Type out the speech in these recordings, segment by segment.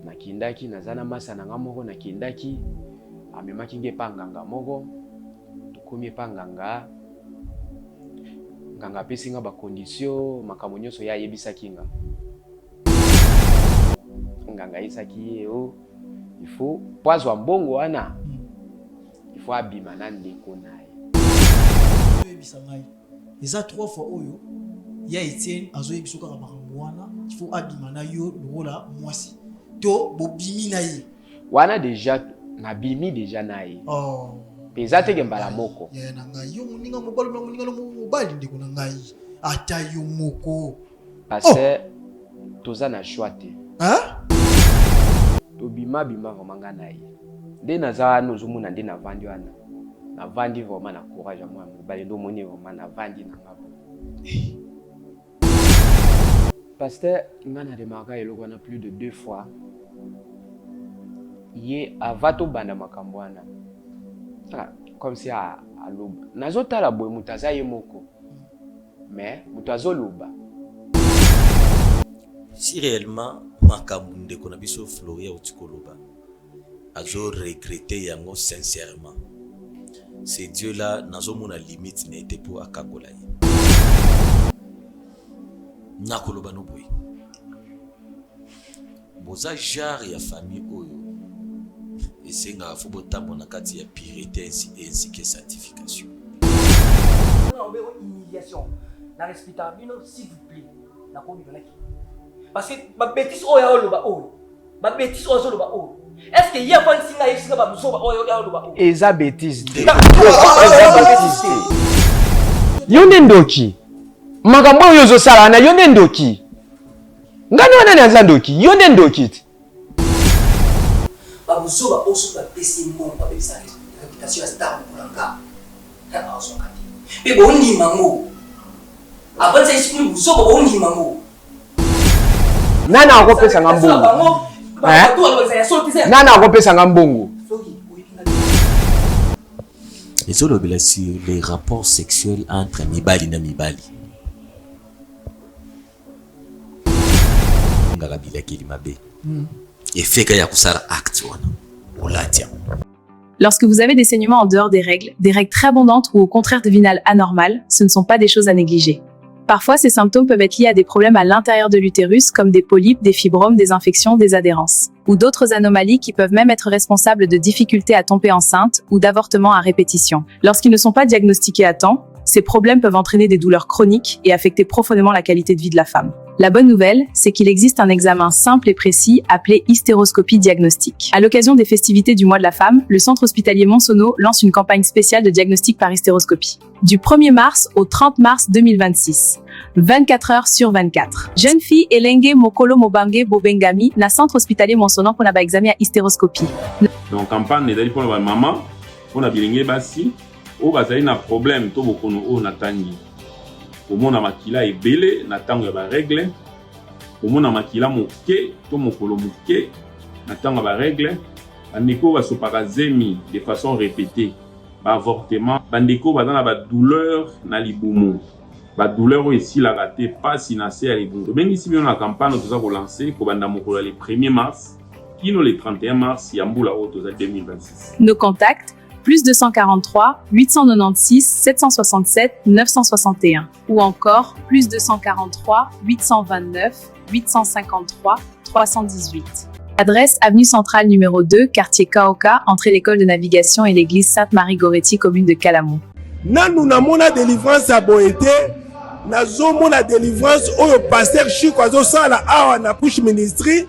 Nakendaki, naza na masa na nga moko, nakendaki, amemaki nga epa nganga moko, tokomi epa nganga, nganga apesi nga ba conditions, makambo nyonso ye ayebisaki nga. Nganga ayebisaki ye oh, il faut po azwa mbongo wana, il faut abima na ndeko na ye. Oyebisa ngai eza 3 fois oyo ya Etienne azoyebi biso kaka makambo wana, il faut abima na yo lokola mwasi to bobimi na ye. Wana deja nabimi deja na ye. Oh. Mpe eza teke mbala moko. Yaya na ngai, yo moninga mobali na moninga na mobali, ndeko na ngai, ata yo moko. Parce que toza na choix te. Hein? Tobima bima vraiment nga na ye. Nde naza wana ozomona nde navandi wana. Navandi vraiment na courage ya mwana mobali nde omoni vraiment navandi na nga boye. Pasteur, nga na remarka eloko wana plus de 2 fois. Ye avant tobanda makambo wana, ah, comme si aloba. Nazotala boye moto aza ye moko. Mais moto azoloba. Si réellement makambo ndeko na biso Floria auti koloba azo regretter yango sincèrement, c'est Dieu là nazomona limite na ye te mpo akakola ye. Nakoloba no boye, boza genre ya famille oyo esengaka fo botambola na kati ya purité ainsi que sanctification. Humiliation na respectaka bino, s'il vous plaît, nakobima naki parce que babêtises oyo aoloba, oyo babêtises oyo azoloba oyo, est ce que ye afandisi ngai, ayebisi nga babuzoba oyo aoloba oyo? Eza bêtise te, eza bêtise te. Yo nde ndoki. Makambo oyo ozosala wana, yo nde ndoki. Ngani wana nani aza ndoki? Yo nde ndoki te. Babuzoba oyo soki bapesi ye mbongo, babebisa réputation ya star lokola nga, azwaka te. Mpe bondima ngo, avandisa esprit buzoba, bondima ngo. Nani akopesa nga mbongo? Nani akopesa nga mbongo? Ezolobela sur les rapports sexuels entre mibali na mibali. Ngaka bilakeli mabe. Efeka ya kosala acte wana olati yango. Lorsque vous avez des saignements en dehors des règles très abondantes ou au contraire de vinales anormales, ce ne sont pas des choses à négliger. Parfois, ces symptômes peuvent être liés à des problèmes à l'intérieur de l'utérus, comme des polypes, des fibromes, des infections, des adhérences, ou d'autres anomalies qui peuvent même être responsables de difficultés à tomber enceinte ou d'avortements à répétition. Lorsqu'ils ne sont pas diagnostiqués à temps, ces problèmes peuvent entraîner des douleurs chroniques et affecter profondément la qualité de vie de la femme. La bonne nouvelle, c'est qu'il existe un examen simple et précis appelé hystéroscopie diagnostique. À l'occasion des festivités du mois de la femme, le centre hospitalier Monsono lance une campagne spéciale de diagnostic par hystéroscopie. Du 1er mars au 30 mars 2026, 24 heures sur 24. Jeune fille elenge mokolo mobange bobengami na centre hospitalier Monsono pour ba examen ya hystéroscopie. Donc campagne ezali mpona bamama, mpona bilenge basi oyo bazali na problème to bokono oyo natangi: komona makila ebele na ntango ya barègles, komona makila moke to mokolo moke na ntango ya barègles, bandeko oyo basopaka zemi de façon répétée, baavortement, bandeko oyo baza na badouleur na libumu, badouleur oyo esilaka te, pasi na se ya libumu. Tobengisi bino na campagne oyo toza kolancer kobanda mokolo ya le 1er mars kino le 31 mars ya mbula oyo toza 2026. Nos contacts: plus 243 896 767 961 ou encore plus 243 829 853 318. Adresse: avenue centrale numéro 2, quartier Kaoka, entre l'école de navigation et l'église Sainte-Marie-Goretti, commune de Kalamu. Nanu namona délivrance ya boye te. Nazomona délivrance oyo pasteur Chiko azosala awa na Push Ministry,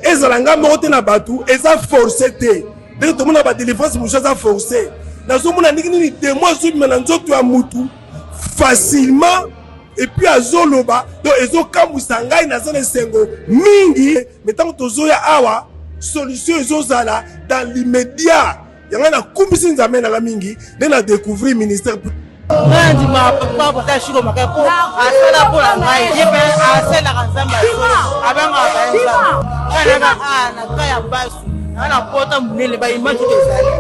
ezala nga moko te na bato, eza force te. Ndenge tomona badélivrance mosusu eza force, nazomona ndenge nini démon azobima na nzoto ya mutu facilement et puis azoloba. Donc ezokamwisa ngai, naza na esengo mingi. Me ntango tozoya awa, solution ezozala dans l'immédiat. Yango nakumbisi Nzambe nanga mingi nde na découvrir ministère. Ngai ndima papa kota Shiko Maka po asala mpo na ngai. Ye mpe asalaka Nzambe ya solo, abangaka baye Nzambe. Ngai nanga a na ka ya basu, nanga na pota monene, baimage oyo ezali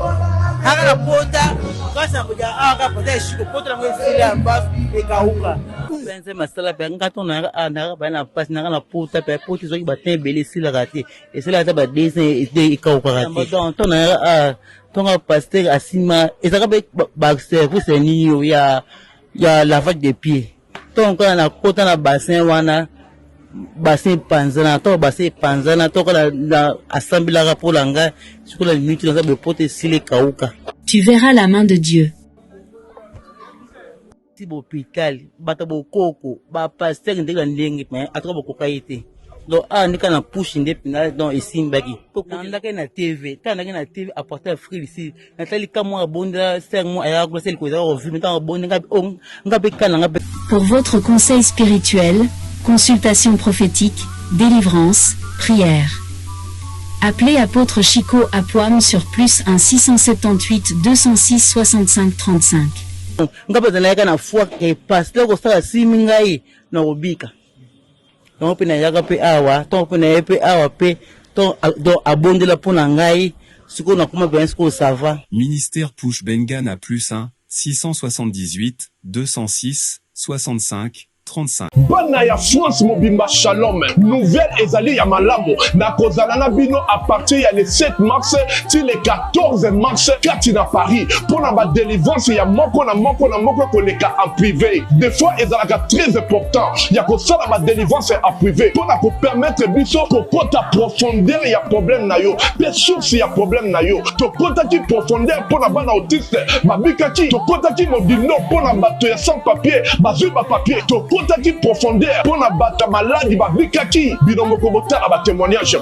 nanga na pota kasi na kodia awa kaka pota ya Shiko, pota nango esili ya basu. Ekauka. Mpenza masala mpe nga to nayaka baya na mpasi nayaka na pota mpe pota ezwaki batin ebele esilaka te esilaka ata ba deux ans ekaukaka te donc to nayaka ntonga pasteur asima ezalaka mpe baservice ya nini oyo ya ya lavage de pied ntongo kaka nakota na bassin wana bassin epanzana ntongo bassin epanzana ntongo kaka asambelaka mpo na ngai sikoyo na minute naza boye pota esila ekauka. Tu verras la main de Dieu. Ti ba hopital bato ya bokoko ba pasteur ndenge na ndenge mais atoka bokoka ye te donc awa nde kaka na push nde mpenza donc esimbaki nalandaki na tv ntango nandaki na tv à partir ya afrique du sud natali ka mwa abondela sere mwa ayaka kuna sele kozalaka kovimba ntango abonde nga oh, nga mpe kaka na nga mpe Pour votre conseil spirituel, consultation prophétique, délivrance, prière. Appelez Apôtre Chico Apoam sur plus 1 678 206 65 35. Nga mpe nayaka na foi ke pasteur kosala asimi ngai na kobika yango mpe nayaka mpe awa ntango mpe naye mpe awa mpe donc abondela mpo na ngai sikoyo nakoma mpenza sikoyo sava. Ministère Push Benga na plus 1 678 206 65 35. Bana ya France mobimba shalom nouvelle ezali ya malamu nakozala na bino à partir ya le 7 mars ti le 14 mars kati na Paris mpo na ba delivrance ya moko na moko na moko ekoleka en privé. Des fois ezalaka très important ya kosala ba delivrance en privé mpo na ko permettre biso kokota profondeur ya problème na yo mpe source ya problème na yo. Tokotaki profondeur mpo na bana autiste babikaki, tokotaki modindo mpo na bato ya sans papier bazwi ba papier, tokotaki profondeur mpo na bato ya maladi babikaki. Bino moko botala ba témoignage.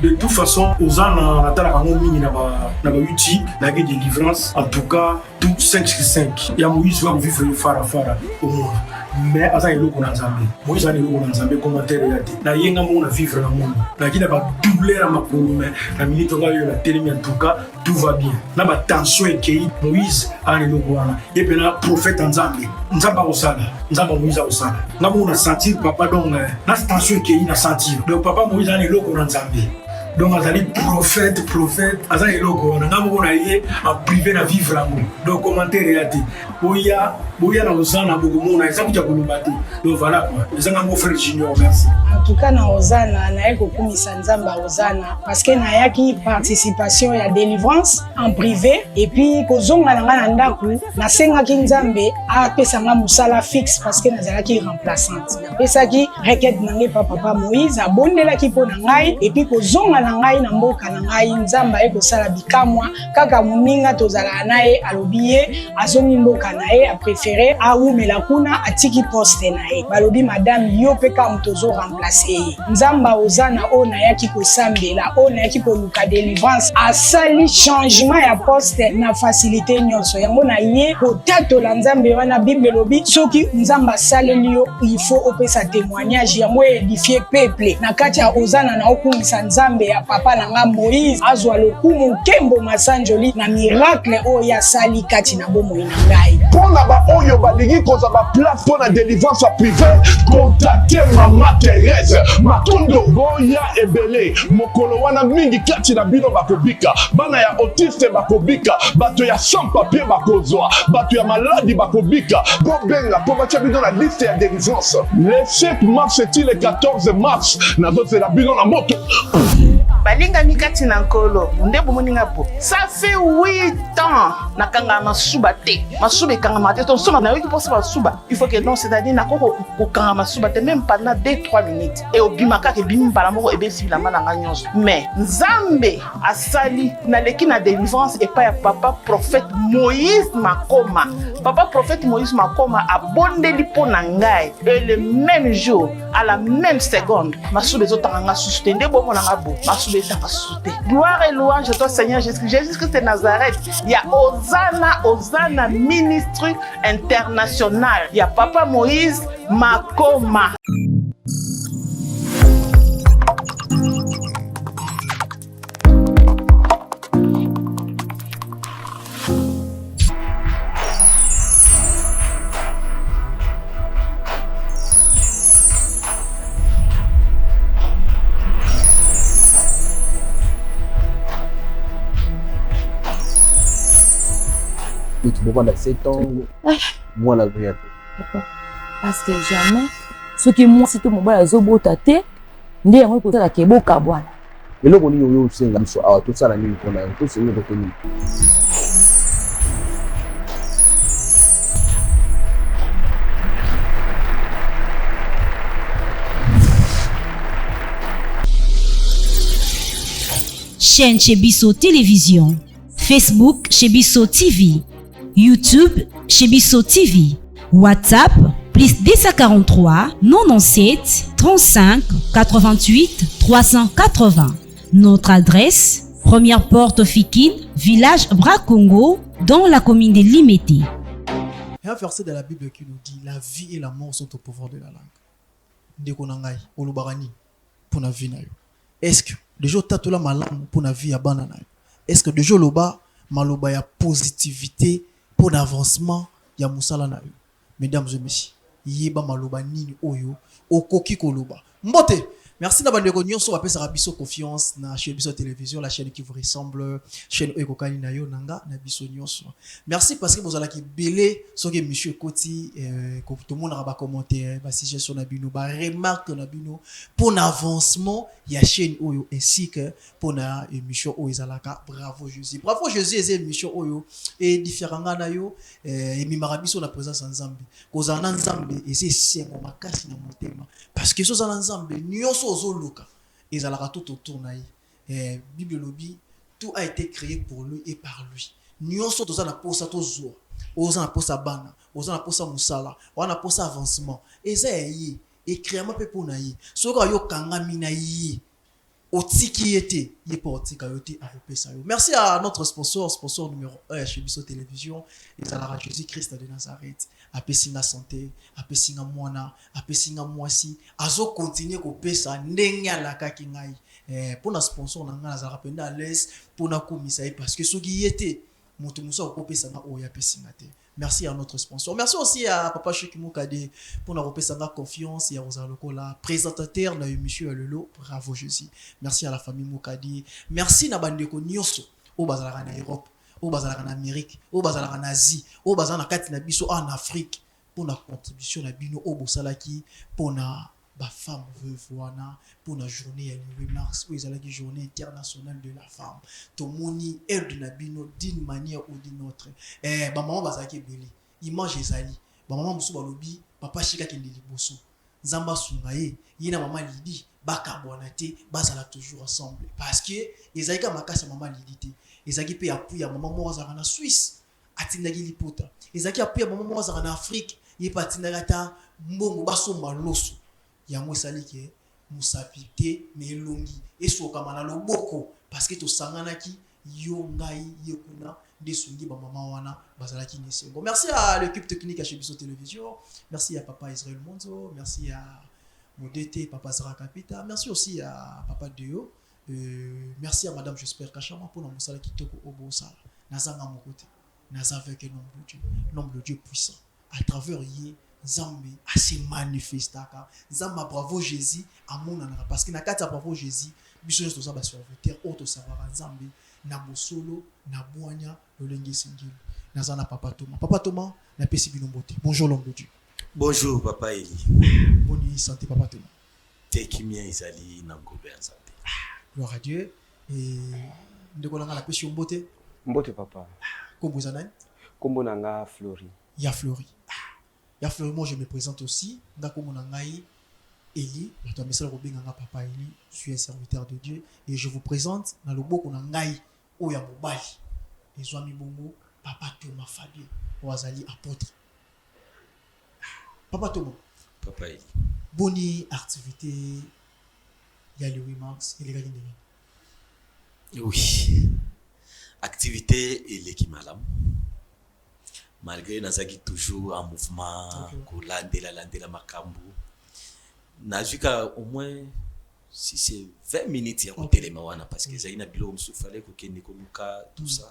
De toute façon oza na natalaka yango mingi na ba na ba youtube nayaki delivrance en tout cas tout 5 sur 5 ya moïse oyo akovivre yo fara fara omona mais aza eloko na nzambe moïse aza eloko na nzambe commentaire eya te na ye nga moko na vivre na moni nayaki na badouleur ya makolo mais na minute nga oyo natelemi en tout cas tout va bien na batension ekei moïse aza na eloko wana ye mpena prophète ya nzambe nzambe akosala nzambe ya moïse akosala nga moko na sentir papa donc na tension ekei na sentir donc papa moïse aza na eloko na nzambe donc azali prophète prophète aza na eloko wana nga moko na ye en privé na vivre yango donc commentaire eya te boya boya na ozana bokomona eza kuta koloba te donc voilà quoi eza nga mon frère junior merci. En tout cas na ozana naye kokumisa nzambe ya ozana parce que nayaki participation ya délivrance en privé et puis kozonga na nga na ndako nasengaki nzambe apesa nga mosala fixe parce que nazalaki remplaçante. Napesaki requête na ngai epa papa Moïse, abondelaki mpo na ngai epuis kozonga na ngai na mboka na ngai, Nzambe aye kosala bikamwa. Kaka moninga tozalaka na ye alobi ye azongi mboka na ye, aprefere awumela kuna, atiki poste na ye. Balobi madame yo mpe kaka moto ozo remplace ye. Nzambe ozana oyo nayaki kosambela, oyo nayaki koluka delivrance, asali changement ya poste na facilité nyonso. Yango na ye kotatola Nzambe wana. Bible elobi soki Nzambe asaleli yo il faut opesa témoignage, yango edifie peuple na kati ya ozana na okumisa Nzambe ya papa na nga Moïse, azwa lokumu nkembo masanjoli na miracle oyo ye asali kati na bomoi na ngai. Mpo na baoyo balingi kozwa ba place mpo na delivrance ya prive, contacte mama Therese Matondo. Boya ebele mokolo wana, mingi kati na bino bakobika, bana ya autiste bakobika, bato ya sans papier bakozwa, bato ya maladi bakobika. Bobenga mpo batya bino na liste ya delivrance le 7 mars ti le 14 mars. Nazozela bino na moto. Balingami kati na Nkolo, nde bomoni nga bo. Ça fait 8 ans nakangaka masuba te. Masuba ekangamaka te. To soma nayoki mposa masuba. Il faut que non, c'est-à-dire nakoki kokanga masuba te même pendant 2 3 minutes. Et obima kaka ebimi mbala moko ebebisi bilamba na nga nyonso. Mais Nzambe asali naleki na délivrance epai ya papa prophète Moïse Makoma. Papa prophète Moïse Makoma abondeli mpo na ngai et le même jour à la même seconde masuba ezotanga nga susu te nde bomona nga bo masuba etanga susu te. Gloire et louange à toi Seigneur Jésus-Christ, Jésus-Christ de Nazareth ya Ozana Ozana Ministry International ya papa Moïse Makoma. Bovanda 7 ans, mwana azoya te. papa parce que jamais soki mwasi to mobali azobota te nde yango ekosalaka ebokabwana eloko nini oyo osenga biso awa tosala nini mpona yango tosengi kote nini Chaîne chez Bisso Télévision, Facebook chez Bisso TV, YouTube chez Bisso TV, WhatsApp plus 243 97 35 88 380. Notre adresse, première porte Fikine, village Bracongo, dans la commune de Limete. Il y a un verset de la Bible qui nous dit la vie et la mort sont au pouvoir de la langue. Ndeko na ngai, olobaka nini mpo na vie na yo? Est-ce que déjà otatola malamu mpo na vie ya bana na yo? Est-ce que déjà oloba maloba ya positivité mpo na avancement ya mosala na yo? Mesdames et messieurs, yeba maloba nini oyo okoki koloba. Mbote! Merci na bandeko nyonso bapesaka biso confiance na chez biso télévision, la chaîne qui vous ressemble, chaîne oyo ekokani na yo na nga na biso nyonso. Merci parce que bozalaki ebele soki émission ekoti euh, tomonaka ba commentaire, ba suggestion na bino, ba remarque na bino pour na avancement ya chaîne oyo ainsi que pour na émission oyo ezalaka Bravo Jésus. Bravo Jésus eza émission oyo e différent nga na yo eh, ememaka biso na présence ya Nzambe. Kozala na Nzambe eza esengo makasi na motema parce que soki oza na Nzambe nyonso ozoluka ezalaka tout autour na ye. Eh, Bible elobi tout a été créé pour lui et par lui. Nyonso toza na posa tozwa, oza na posa bana, oza na posa mosala, oza na posa avancement, eza ya ye, ecreama mpe mpo na ye. Soki kaka yo okangami na ye, otiki ye te, ye mpe akotika yo te, akopesa yo. Merci à notre sponsor, sponsor numéro 1 ya chez biso télévision, ezalaka Jésus Christ de Nazareth. Apesi nga santé, apesi nga mwana, apesi nga mwasi, azo continuer kopesa ndenge alakaki ngai. Eh, pona sponsor na nga nazalaka mpenza à l'aise pona kumisa ye parce que soki ye te, moto mosusu akoki kopesa nga oyo apesi nga te. Merci à notre sponsor. Merci aussi à Papa Chic Mukade pour na kopesa nga confiance ya kozala lokola présentateur na émission ya lelo. Bravo Jésus. Merci à la famille Mukadi. Merci na bandeko nyonso oyo bazalaka na Europe, oyo bazalaka na Amérique, oyo bazalaka na Asie, oyo bazala na kati na biso en Afrique pour na contribution na bino oyo bosalaki pour na ba femmes veuves wana pour na journée ya le 8 mars oyo ezalaki journée internationale de la femme. Tomoni aide na bino d'une manière ou d'une autre. Eh, ba mama bazalaki ebele, image ezali ba mama mosusu balobi papa Chic akende liboso, Nzambe asunga ye, ye na mama Lydie bakabwana te, bazala toujours ensemble parce que ezalaki kaka makasi ya mama Lydie te, ezalaki pe appui ya mama moko azalaka na Suisse atindaki liputa, ezalaki appui ya mama moko azalaka na Afrique ye pe atindaki ata mbongo basomba loso, yango esali ke mosapi te mais elongi esokama na loboko parce que tosanganaki yo ngai ye kuna nde esungi ba mama wana bazalaki na esengo. Merci à l'équipe technique ya chez biso télévision, merci à papa Israël Monzo, merci à Modete, papa Zara Kapita, merci aussi à papa Deo, euh, merci à madame J'espère Kachama pour na mosala kitoko oyo bosala. Nazanga moko te, naza avec un homme de Dieu, l'homme de Dieu puissant. À travers ye Nzambe a se manifestaka, Nzambe ya bravo Jesus amonanaka parce que na kati ya bravo Jesus biso nyonso toza ba serviteur oyo toservaka Nzambe na bosolo na bwanya lolenge esengeli. Naza na papa Thomas. Papa Thomas, napesi bino mbote. Bonjour l'homme de Dieu. Bonjour papa Eli. Boni santé papa Thomas? Te kimia ezali na ngolu ya Nzambe. Gloire à Dieu. Et ndeko na nga napesi yo mbote. Mbote papa. Kombo eza nani? Kombo na nga Flory. Ya Flory. Ya Flory, moi je me présente aussi. Nga kombo na ngai Eli, bato ya misala kobenga nga papa Eli, je suis un serviteur de Dieu et je vous présente na loboko na ngai oyo ya mobali ezwami bongo papa Thomas Fabien oyo azali apôtre. Papa Thomas. Papa Eli. Boni activité ya le 8 mars elekaki ndenge nini? Oui. Activité eleki malamu. Malgré nazalaki toujours en mouvement, okay. kolandela landela makambo. Nazwi kaka au moins si c'est 20 minutes ya kotelema wana parce que ezalaki na biloko mosusu fallait kokende koluka tout ça.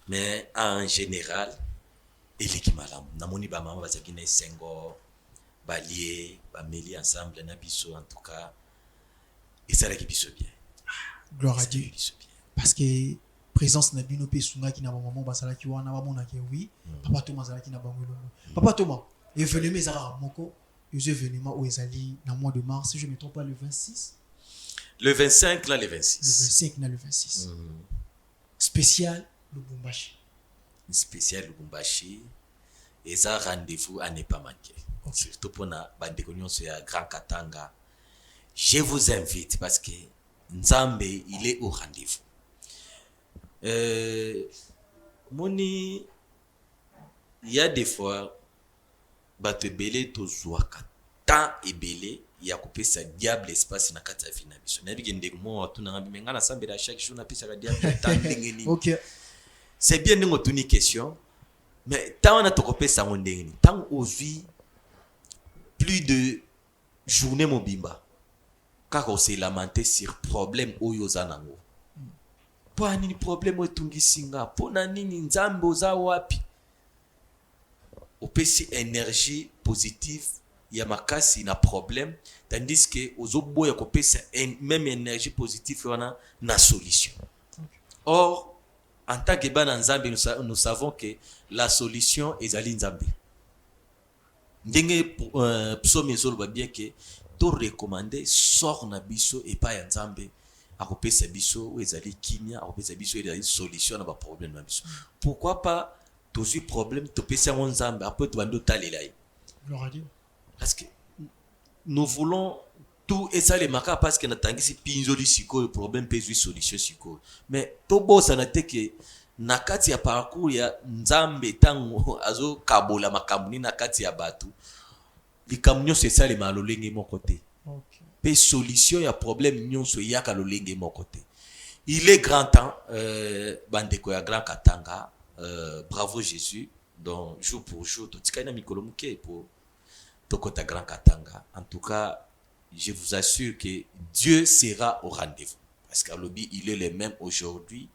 Mais en général eleki malamu. Namoni ba mama bazalaki na esengo, balie, bameli ensemble na biso en tout cas esalaki biso bien. Gloire à Dieu. Parce que présence na bino pe esungaki na ba maman bazalaki wana bamona ke oui, papa Thomas azalaki na bango elongo. Papa Thomas, Événement eza kaka moko, eza événement oyo ezali na mois de mars, si je ne me trompe pas, le 26. Le 25 na le 26. Le 25 na le 26. Spécial Lubumbashi. Spécial Lubumbashi eza rendez-vous à ne pas manquer. Surtout mpona bandeko nyonso ya Grand Katanga, je vous invite parce que Nzambe, il est au rendez-vous. Moni, il y a des fois bato ebele tozwaka temps ebele ya kopesa diable espace na kati ya vie na biso. Nayebi ke ndeko moko atunanga bime ngai nasambela chaque jour, napesaka diable temps ndenge nini? C'est bien ndenge otuni question, mais ntango wana tokopesa yango ndenge nini? Ntango ozwi plus de journée mobimba kaka ose lamenter sur problème oyo oza nango, mpo na nini problème oyo etungisi nga, mpo na nini, Nzambe oza wapi, opesi énergie positive ya makasi na problème, tandis que ozoboya kopesa même énergie positive wana na solution. Or, en tant que bana Nzambe, nous savons que la solution ezali Nzambe. Ndenge psaume ezoloba bien ke torecommander sort na biso epai ya Nzambe, akopesa biso oyo ezali kimia, akopesa biso oyo ezali solution na baproblème na biso. Pourquoi pas tozwi problème, topesi yango Nzambe, après tobandi otalela ye? Gloire à Dieu. Parce que nous voulons tout esalemaka parce que natangisi mpinzoli sikoyo, problème mpe ezwi solution sikoyo. Mais tobosana te ke na kati ya parcours ya Nzambe, ntango azokabola makambo nini na kati ya bato, likambo nyonso esalemaka lolenge moko te, mpe solution ya problème nyonso eyaka lolenge moko te. Il est grand temps, bandeko ya Grand Katanga, bravo Jésus. Donc jour pour jour totikali na mikolo moke po tokota Grand Katanga. En tout cas, je vous assure que Dieu sera au rendez-vous, parce qu'alobi il est le même aujourd'hui,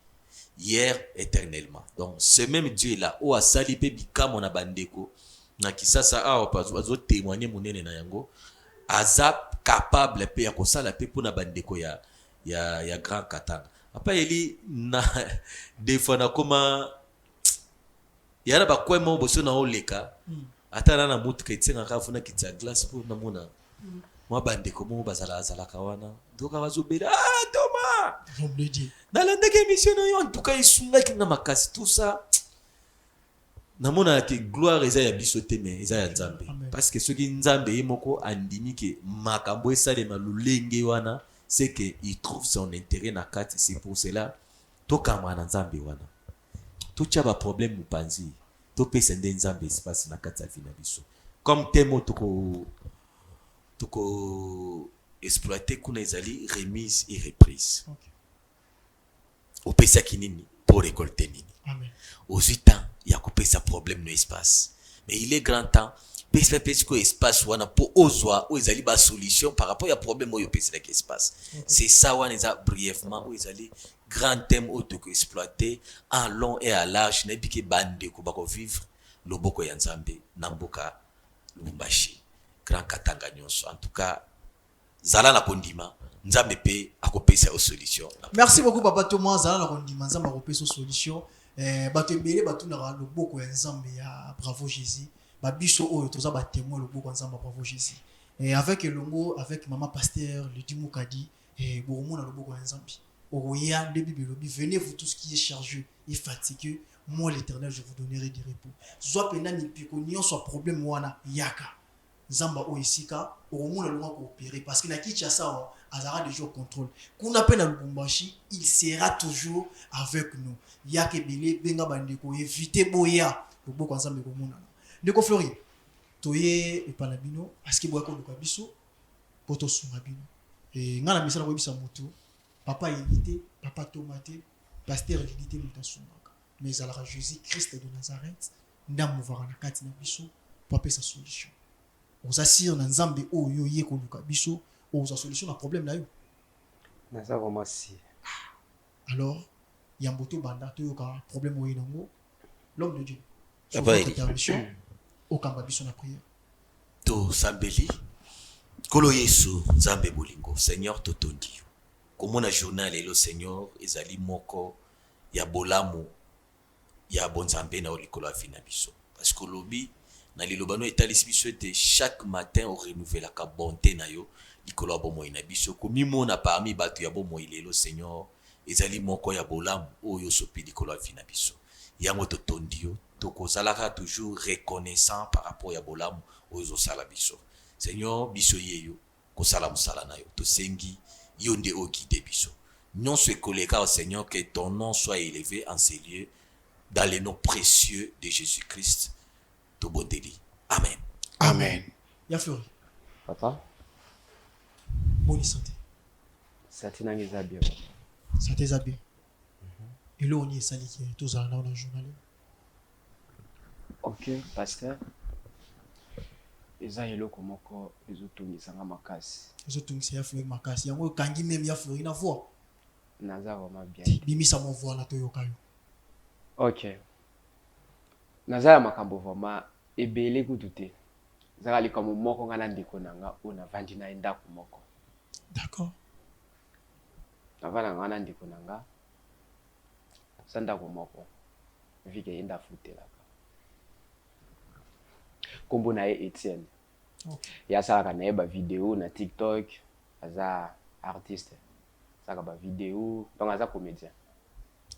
hier, éternellement. Donc ce même Dieu là oyo asali mpe bikamwa na bandeko na Kisasa awa, bazotémoigne monene na yango, aza capable mpe ya kosala mpe mpona bandeko ya Grand Katanga. Papa Eli, na des fois nakoma ya na bakwe moko boso na oleka, ata na motuka etiengaka funa kiti ya glace mpo namona mwa bandeko moko bazala azalaka wana, ndoka bazobela: "Ah, Toma, nalandaki émission na yo, en tout cas esungaki nga makasi." Tout ça, namonaka ke gloire eza ya biso te, mais eza ya Nzambe, parce que soki Nzambe ye moko andimi ke makambo esalema lolenge wana, c'est que il trouve son intérêt na kati. C'est pour cela tokambaka na Nzambe wana, totya baproblème mopanzi, topesa nde Nzambe espace na kati ya vie na biso. Comme thème oyo toko exploiter kuna ezali remise et reprise. Opesaki nini po récolter nini? Amen. Ozwi temps ya kopesa problème no espace, mais il est grand temps pesa mpe sikoyo espace wana mpo ozwa oyo ezali basolution par rapport ya problème oyo opeselaki espace. C'est ça wana eza brièvement oyo ezali grand thème oyo tokoexploiter en long et à large. Nayebi ke bandeko bakovivre loboko ya Nzambe na mboka Lubumbashi, Grand Katanga nyonso. En tout cas, zala na kondima, Nzambe mpe akopesa yo solution. Merci beaucoup, papa Thomas. Zala na kondima, Nzambe akopesa solution. Bato ebele batunaka loboko ya Nzambe ya Bravo Jésus. Babiso oyo toza batémoin loboko ya Nzambe ya Bravo Jésus. Avec elongo avec mama pasteur Lidi Mukadi, bokomona loboko ya Nzambe okoya nde Bible elobi: "Venez, vous tous qui est chargé et fatigué, moi l'Éternel, je vous donnerai du repos." Zwa mpenza mipiko nyonso ya problème wana, yaka Nzambe oyo esika okomona longo koopérer, parce que na Kinshasa awa azalaka déjà au contrôle, kuna mpe na Lubumbashi il sera toujours avec nous. Yaka ebele, benga bandeko, évite boya, loboko ya Nzambe ekomonana. Ndeko Flori, toye epa na bino parce que boya koluka biso mpo tosunga bino. Ngai na misala koyebisa motu, papa Eli te, papa Toma te, pasteur Lili te, moto asungaka, mais ezalaka Jésus Christ de Nazareth nde amovaka na kati na biso po apesa solution. Oza sûr na Nzambe oyo ye koluka biso ozwa solution na problème na yo? Naza vraiment sûr. Alors yambo tobanda, toyoka problème oyo nango, l'homme de Dieu, sur Papa votre Eli. permission, okamba biso na prière. Tosambeli. Nkolo Yesu, Nzambe bolingo, Seigneur, totondi yo komona journal lelo. Seigneur, ezali moko ya bolamu ya bonzambe na yo likolo ya vie na biso, parce que olobi Na liloba no etalisi biso ete chaque matin o renouvelaka bonte na yo likolo ya bomoi na biso. Komimona parmi bato ya bomoi lelo, Seigneur, ezali moko ya bolamu oyo osopi likolo ya vie na biso. Yango totondi yo, tokozalaka toujours reconnaissant par rapport ya bolamu oyo ozosala biso. Seigneur, biso ye yo kosala mosala na yo. Tosengi yo nde o guider biso. Nyonso ekoleka awa, Seigneur, que ton nom soit eleve en ces lieux, dans le nom précieux de Jésus-Christ. Tobondeli. Amen. Amen. Ya Fleury. Papa. Boni santé. Santé nanga eza bien papa. Santé eza bien. Eloko nini esali ke tozala nao na journal? Ok, pasteur. Eza eloko moko ezotungisa nga makasi. Ezotungisa ya Fleury makasi. Yango ekangi meme ya Fleury na voix. Naza vraiment bien. Bimisa mo voix na toyoka yo. Ok. Naza na makambo vraiment ebele kutu te. Eza kaka likambo moko nga na ndeko na nga oyo navandi na ye ndako moko. D'accord. Navandaka nga na ndeko na nga eza ndako moko vu que ye nde afutelaka. Kombo na ye Etienne. Okay. Ye asalaka na ye ba video na TikTok, aza artiste. Asalaka ba video, donc aza comedien.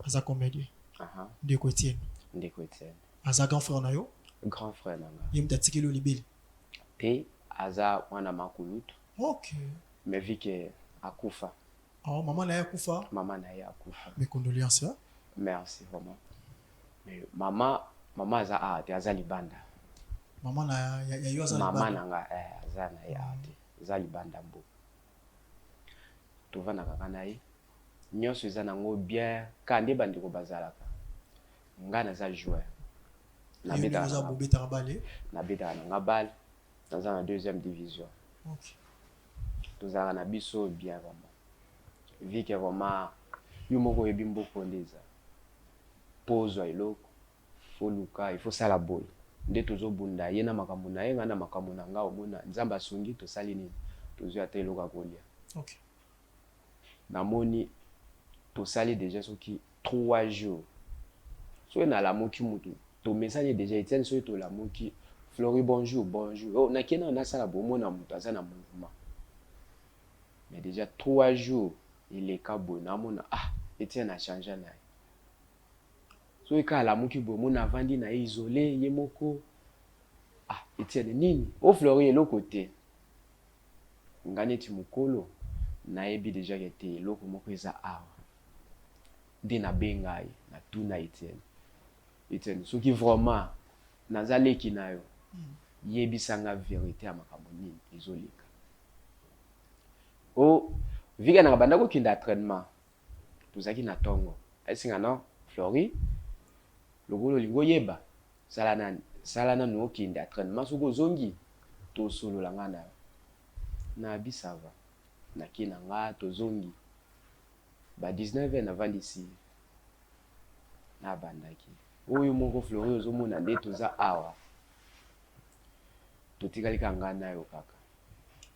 Aza comedien. Aha. Ndeko Etienne. Ndeko Etienne. Aza grand frère na yo? Grand frère na nga. Ye mutu atikeli yo libele? Te, aza mwana ma kulutu. Ok. Mais vu que akufa. Oh, maman na ye akufa? Maman na ye akufa. Mes condoléances hein. Merci vraiment. Mais maman, maman aza awa te, aza libanda. Maman na ya, ya yo aza libanda? Maman na nga eh, aza na ye awa te, aza libanda mboka. Tovandaka kaka na ye. Nionso eza nango bien kaka nde ba ndeko bazalaka nga naza joueur na betaka balle na betaka na nga balle naza na deuxième division okay. Tozalaka na biso bien vraiment vu que vraiment yo moko oyebi mboka oyo nde eza po ozwa eloko faut luka il faut sala boye nde tozo bunda ye na makambo na ye nga na makambo na nga omona nzambe asungi tosali nini tozwi ata eloko ya kolia okay. Namoni tosali dejà soki 3 jours soki nalamuki mutu tomesani dejà Etienne soki tolamuki Flory bonjour bonjour oh nake nanu nasala boye omona mutu aza na mouvement mais dejà 3 jours eleka boye namona ah Etienne a changea naye soki kaka alamuki boye omona avandi naye isole ye moko ah Etienne nini oh Flory eloko te Nga neti mukolo nayebi dejà ke te eloko moko eza awa nde na benga ye na tuna Etienne, Etienne soki vraiment naza leki nayo yebisa nga verite ya makambo nini ezo leka oh vu que na banda ko kende entrainement tozalaki na tongo ayebisi nga non Flory lokola olingi oyeba Sala nani sala nanu okende entrainement soki ozongi tosolola nga nayo na bi ça va nake na nga tozongi ba 19 heures navandisi ye nabandaki oyo moko Flory ozomona nde toza awa totikali kaka nga nayo kaka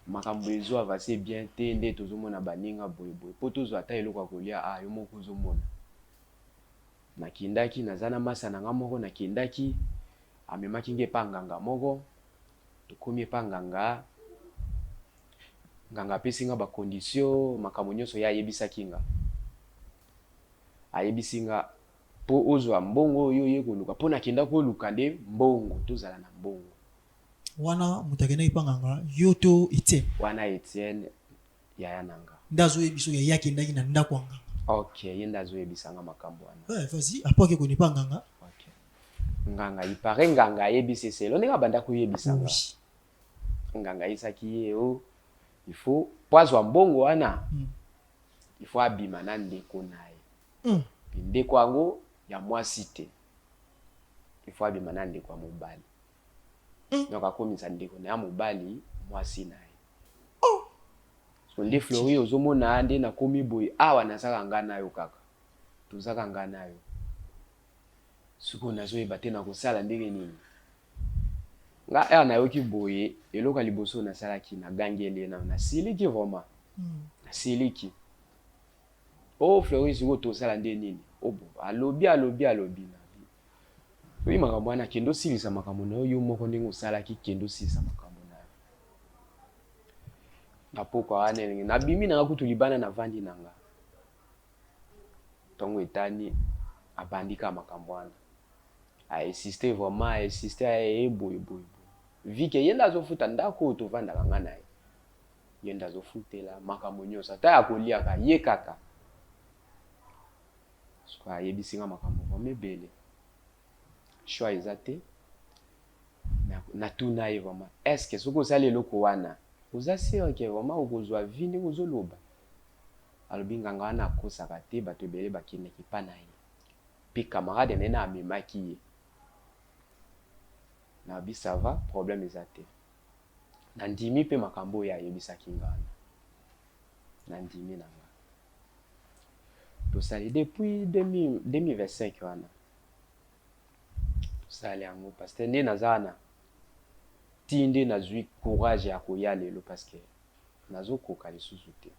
makambo ezo avance bien te nde tozomona baninga boye boye po tozwa ata eloko ya kolia ah yo moko ozomona Nakendaki, naza na masta na nga moko, nakendaki, amemaki nga epa nganga moko, tokomi epa nganga, nganga apesi nga ba conditions, makambo nionso ye ayebisaki nga. Ayebisi nga po ozua mbongo oyo oye koluka, po nakendaki koluka nde mbongo, tozala na mbongo. Wana mutu akendaki epa nganga, yo to Etienne? Wana Etienne, yaya na nga. Nde azo yebisa yo ye akendaki na ndaku ya nganga. Ok ye nde azo yebisa nga makambu wana. Ouais vas-y après ake koni epa nganga. Ok nganga il parait nganga ayebisi selon ndenge abanda ko yebisa nga. Oui. Nganga ayebisaki ye oh il faut po azwa mbongo wana il faut abima na ndeko na ye. Pe ndeko yango ya mwasi te il faut abima na ndeko ya mobali. Donc akomisa ndeko na ye ya mobali mwasi na ye. Oh! Siko nde Flory ozo mona nde na komi boye awa nazaka nga nayo kaka tozaka nga nayo sikoyo nazo yeba te nako sala ndenge nini nga heure nayoki boye eloko ya liboso nasalaki na gangeli ye nanu na siliki vraiment na siliki oh Flory sikoyo tosala nde nini oh bo alobi alobi alobi na bi. Soki makambo wana, kende osilisa makambo na yo yo moko ndenge osalaki, kende osilisa makambo na yo. Na pokwa wana elenge nabimi na nga kutu libanda navandi na nga. Tongo etani abandi kaka makambo wana. A insister vraiment, a insister aye boye boye boye. Vu que ye nde azofuta ndako oyo tovandaka nga na ye. Ye nde azofutela makambo nyonso ata ya koliaka ye kaka. Sikoyo ayebisi nga makambo vraiment ebele. Choix eza te. Natuna ye vraiment, est-ce que soki osali eloko wana, oza sur que vraiment okozwa vie ndenge ozoloba? Alobi nganga wana akosaka te, bato ebele bakendeke epa na ye. Pe camarade na ye na amemaki ye. Nalobi ça va, problème eza te. Nandimi pe makambo oyo ye ayebisaki nga wana. Nandimi na nga. Tosali depuis 2025 wana. Tosali yango parce que nde naza wana ti nde nazui courage ya koya lelo parce que nazokoka lisusu te.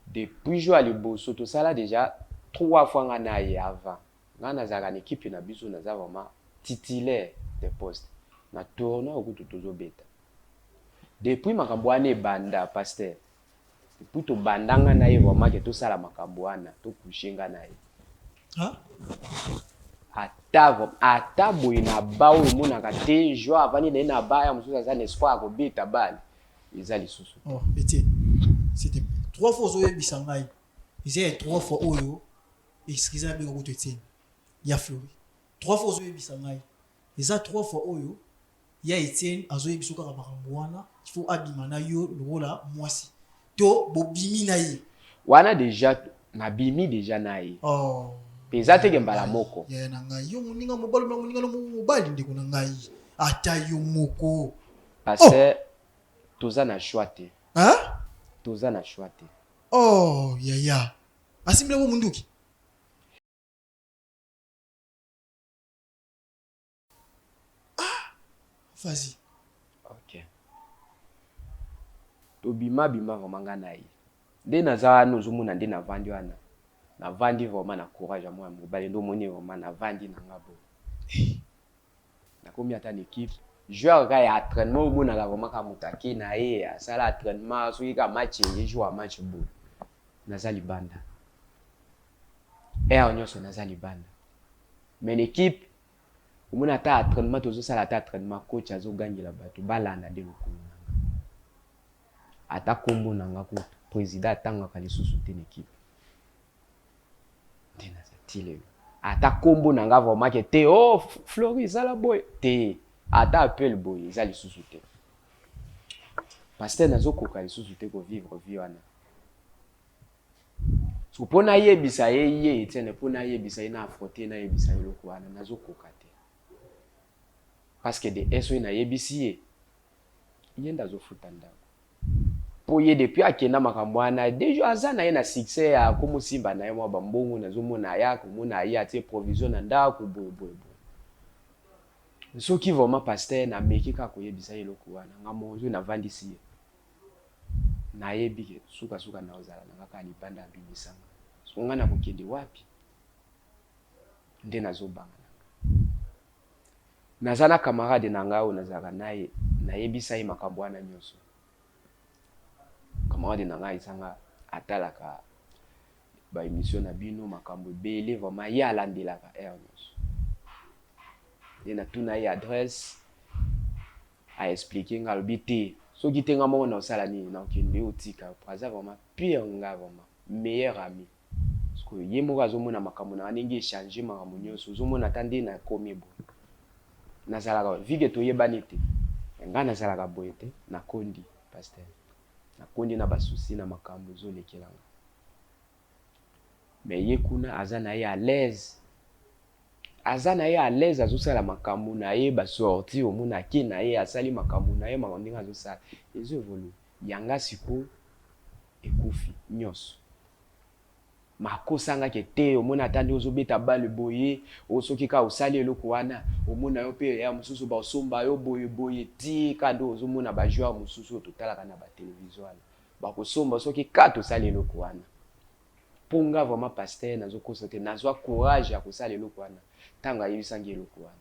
Depuis jour ya liboso tosala dejà 3 fois nga na ye avant. Nga nazalaka na equipe na biso naza vraiment titulaire de poste. Na tournoi oyo kutu tozobeta. Depuis makambo wana ebanda pasteur Depuis tobanda nga na ye vraiment que tosala makambo wana to coucher nga na ye. Ata ata boye na ba oyo omonaka te joueur avandi na ye na ba ya mosusu aza na espoir ya kobeta balle eza lisusu te. Oh Etienne s'il te plait trois fois ozoyebisa ngai eza ya trois fois oyo excuse nabenga kutu Etienne ya Fleury trois fois ozoyebisa ngai eza trois fois oyo Ya Etienne azo yebiso kaka makambo wana il faut abima na yo lokola mwasi to bobimi na ye. Wana dejà nabimi dejà na ye. Oh. Pe eza te ke mbala moko. Yaya na ngai yo moninga mobali na moninga no mobali ndeko na ngai ata yo moko. Pasteur oh. Toza na choix te. Hein? Toza na choix te. Oh yaya asimbela ko munduki. Ah! Vas-y. Ok. Tobima bima vraiment nga na ye. Nde naza wana ozomona nde navandi wana. Navandi vraiment na courage ya mwana mobali nde omoni vraiment navandi na nga boye. Nakomi ata na equipe. Joueur kaka ya entraînement omonaka vraiment kaka moto ake na ye asala entraînement soki kaka match eye jour ya match boye. Naza libanda. Heure nyonso naza libanda. Mais na equipe omoni ata entrainement tozo sala ata entrainement coach azo gangela batu balanda nde lokolo na nga. Ata kombo na nga kutu president atangaka lisusu te na equipe. Nde naza ti lelo. Ata kombo na nga vraiment ke te oh Flory zala boye te ata appel boye eza lisusu te. Pasteur nazo koka lisusu te ko vivre vie wana. Siko po nayebisa ye ye Etienne po nayebisa ye na affronter ye nayebisa ye eloko wana nazo koka te. Parce que de un soki nayebisi ye ye nde azo futa ndako. Po ye depuis akenda makambo wana dejà aza na ye na succès akomo simba na ye mwa ba mbongo nazo mona aya komona ye atie provision na ndako boye boye boye. Soki vraiment pasteur nameki kaka koyebisa ye eloko wana nga moko soki navandisi ye Nayebi ke suka suka nakozala na nga kaka libanda abimisa nga. Sikoyo nga nakokende wapi? Nde nazo banga na nga. Naza na camarade na nga oyo nazalaka naye, nayebisa ye makambo wana nioso. Camarade na nga ayebisa nga atalaka ba emission na bino makambo ebele vraiment ye alandelaka heure nioso. Nde natuna ye adresse. A expliquer nga alobi te soki te nga moko nakosala nini nakokende otika yo po aza vraiment pire nga vraiment meilleur ami sikoyo ye moko azomona makambo na nga ndenge echange makambo nionso ozomona ata nde nakomi boye nazalaka vu que toyebani te nga nazalaka boye te nakondi pasteur nakondi na ba soucis na makambo ezolekela nga mais ye kuna aza na ye à l'aise Aza na ye à l'aise azo sala makambu na ye ba sortie omona ake na ye asali makambu na ye makambu ndenge azo sala ezo evolue ya nga sikoyo ekufi nioso makosa nga ke te omona ata nde ozo beta balle boye o soki kaka osali eloko wana omona yo pe ya mususu ba somba yo boye boye ti kaka nde ozo mona ba joueur mususu oyo totalaka na ba television wana bako somba soki kaka tosali eloko wana. Mpo nga vraiment pasteur nazokosa te, nazwa courage ya kosala eloko wana ntango ayebisangi eloko wana.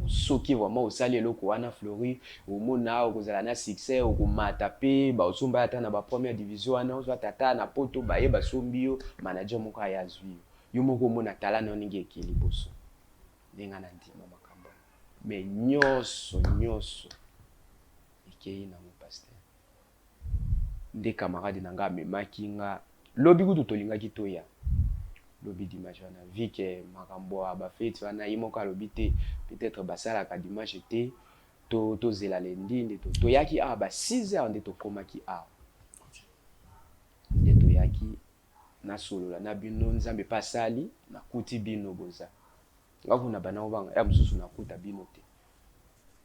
Soki vraiment osali eloko wana Flory, omona okozala na succès, okomata pe baosomba yo ata na ba première division wana, ozwa tata na poto baye basombi yo, manager moko aye azwi yo, yo moko omona talent na yo ndenge eke liboso. Nde nga nandima makambo yango mais nyoso nyoso ekeyi nango pasteur. Nde camarade na nga amemaki nga lobi kutu tolingaki toya lobi dimanche wana vu que makambo ya ba feti wana ye moko alobi te peut etre basalaka dimanche te to tozela lundi nde to toyaki awa ba 6 heures nde tokomaki awa nde toyaki nasolola na bino nzambe pe asali nakuti bino boza nga kuna banda kobanga ya mosusu nakuta bino te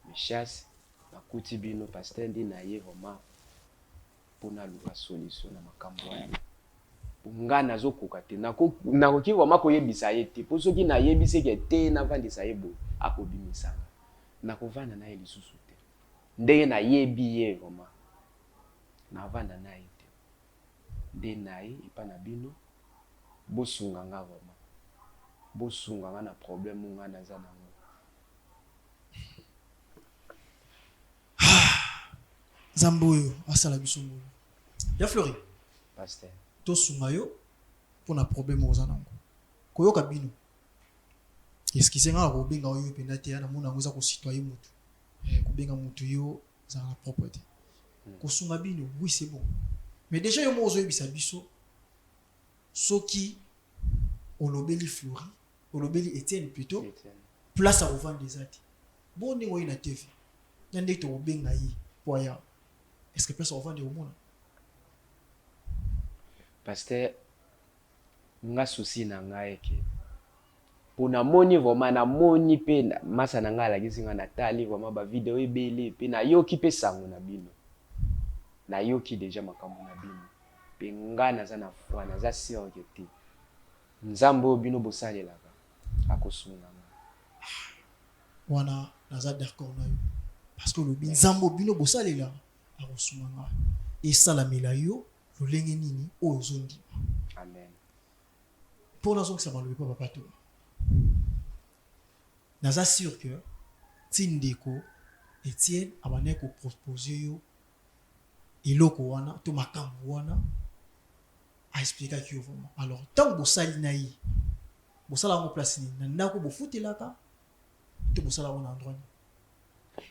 mais chasse Nakuti bino pasteur nde naye vraiment po naluka solution na makambu wana po nga nazo koka te nakoki vraiment koyebisa ye te po soki nayebisi ke te navandisa ye boye akobimisa nga nakovanda naye lisusu te ndenge nayebi ye vraiment navanda naye te nde naye epa na bino bosunga nga vraiment bosunga nga na problème nga naza nango. Nzambe oyo asala biso ngolu. Ya Fleury. Pasteur. Tosunga yo pona problème oza nango. Koyoka bino. Excusez nga nakobenga yo yo penda te namona yango eza ko citoyer mutu. Eh, kobenga mutu yo ezala na propre te. Kosunga bino, oui c'est bon. Mais déjà yo moko ozoyebisa biso soki olobeli Fleury, olobeli Etienne plutôt, place ya kovanda eza te. Bongo ndenge oye na TV na ndenge tokobenga ye po aya awa est ce que place ya kovanda ekomona? Pasteur nga souci na nga eke po na moni vraiment na moni pe masa na nga alakisi nga na tali vraiment ba video ebele pe na yoki pe sango na bino na yoki dejà makambo na bino pe nga naza na foi naza sur que te Nzambe oyo bino bosalelaka akosunga nga. Wana naza d'accord na yo parce que olobi nzambe oyo bino bosalelaka akosunga nga. Esalamela yo lolenge nini oyo ozo ndima. Amen. Po nazongisa maloba epa papa Toma. Naza sur que ti ndeko Etienne abandaki ko proposer yo eloko wana to makambu wana a explikaki yo vraiment alors tango bosali na ye bosala yango place nini na ndako bofutelaka to bosala yango na endroit nini?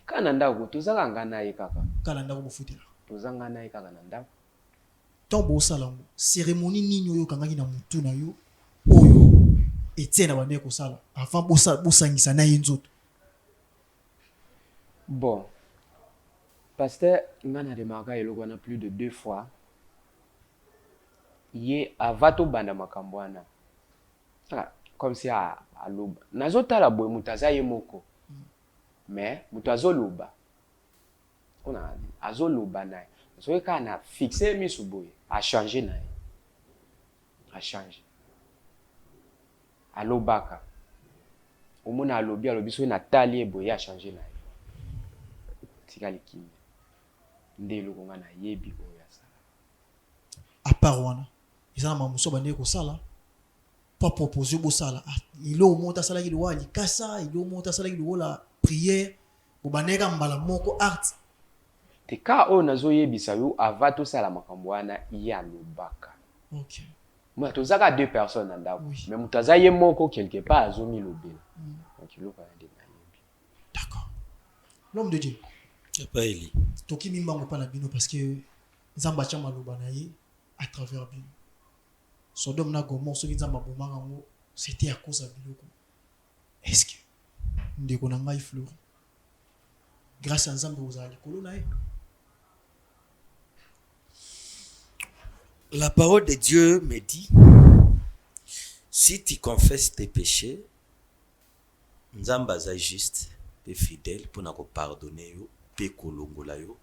Kaka na ndako toza kaka nga na ye kaka. Kaka na ndako bofutelaka? Toza nga na ye kaka na ndako. Tango bosala yango ceremonie nini oyo okangaki na mutu na yo oyo Etienne abandaki kosala avant bosangisa na ye nzoto? Bon pasteur nga na remarka eloko wana plus de deux fois ye avant tobanda makambo wana ah, comme si aloba nazotala boye moto aza ye moko mais moto azoloba mpona azoloba na ye soki kaka na fixe ye misu boye achange na ye achange alobaka omona alobi alobi soki natali ye boye ye achange na ye tikali kimia nde eloko nga nayebi oyo asala. A part wana eza na makambo mosusu abandaki kosala po a propose yo bosala eloko moko te asalaki lokola likasa eloko moko te asalaki lokola prière bobandaki kaka mbala moko art. Te cas oyo nazo yebisa yo avant tosala makambo wana ye alobaka. Ok. Mona toza kaka deux personnes na ndaku mais mutu aza ye moko quelque part azo milobela donc eloko wana nde nayebi. D'accord. L'homme de Dieu. Papa Eli. Tokimi mbangu epa na bino parce que Nzambe atia maloba na ye à travers bino. Sodome na Gomorrhe soki Nzambe abomaka yango c'était à cause ya biloko. Est-ce que ndeko na ngai Flory grâce ya Nzambe ekozala likolo na ye? La parole de Dieu me dit, si tu confesses tes péchés, Nzambe aza juste pe fidèle pona ko pardonner yo pe kolongola yo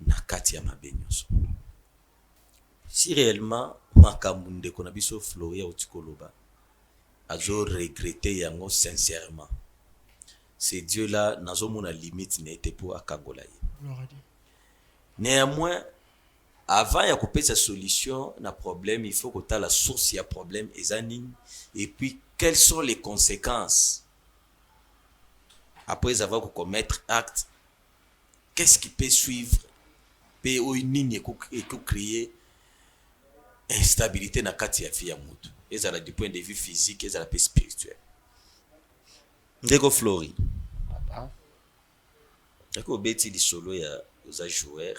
na kati ya mabe nionso. Si reellement makambu ndeko na biso Flory awuti koloba azo regretter yango sincèrement, ce Dieu là nazo mona limite na ye te po akangola ye. Gloire à Dieu. Néanmoins, Avant ya kopesa solution na problème, il faut kotala source ya problème eza nini et puis quelles sont les conséquences après avoir commettre acte, qu'est-ce qui peut suivre mpe oyo nini ekocréer instabilité na kati ya vie ya motu, ezala du point de vue physique, ezala mpe spirituel. Ndeko Flori, Papa. Yaki obeti lisolo ya oza joueur.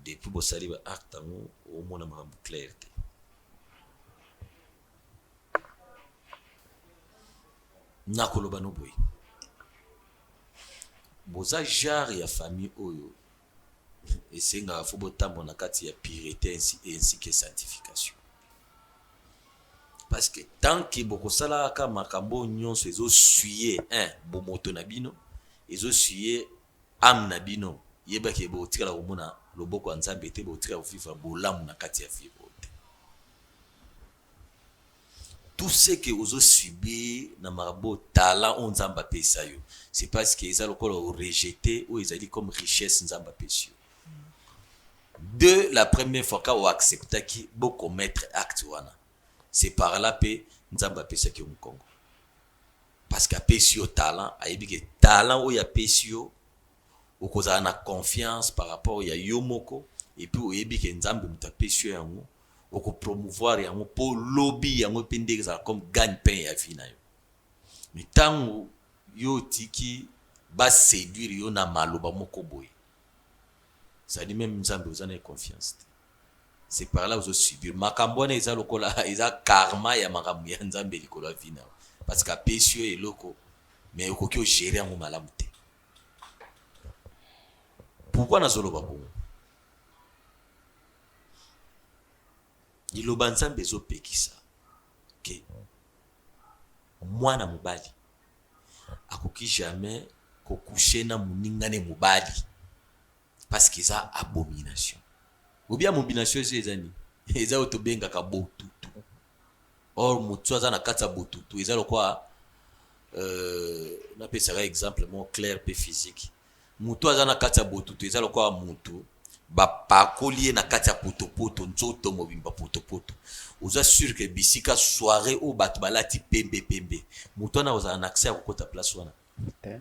Depuis bosali ba acte yango, omona makambo clair te. Nakoloba no boye, boza genre ya famille oyo esengaka fo botambola na kati ya pureté ainsi que sanctification, parce que tant que bokosalaka makambo oyo nyonso ezosuye un bomoto na bino, ezosuye âme na bino, yebaki botikala komona loboko ya Nzambe te, botikala kovivre bolamu na kati ya vie oyo te. Tout ce que ozosubir na makambo talent oyo Nzambe apesa yo, c'est parce que eza lokola orejeter oyo ezali comme richesse Nzambe apesi yo. De la première fois ka oacceptaki bocommettre acte wana, c'est par là mpe Nzambe apesaki yo mokongo, parce que apesi yo talent, ayebi ke talent oyo apesi yo, okozala na confiance par rapport ya yo moko, et puis oyebi ke Nzambe moto apesi yo yango, okopromouvoir yango mpo lobi yango mpe ndenge ezala comme gagne pain ya vie na yo. Mais ntango yo otiki baséduire yo na maloba moko boye, c'est-à-dire même Nzambe oza na ye confiance te, c'est par là ozosubir makambo wana. Eza lokola eza karma ya makambo ya Nzambe likolo ya vie na yo, parce que apesi yo eloko, mais okoki ogérer yango malamu te. Pourquoi nazoloba bongo? Liloba Nzambe ezopekisa ke mwana mobali akoki jamais kocoucher na moninga ne mobali, parce que eza abomination. Obi abomination eza, eza nini? Eza oyo tobengaka botutu. Or motu aza na kati ya botutu eza lokola napesaka exemple moko clair mpe physique. Motu aza na kati ya botutu eza lokola motu bapakoli ye na kati ya potopoto, nzoto mobimba potopoto. Oza sûr ke bisika soirée oyo bato balati pembe pembe, motu wana ozala na accès ya kokota place wana? Te.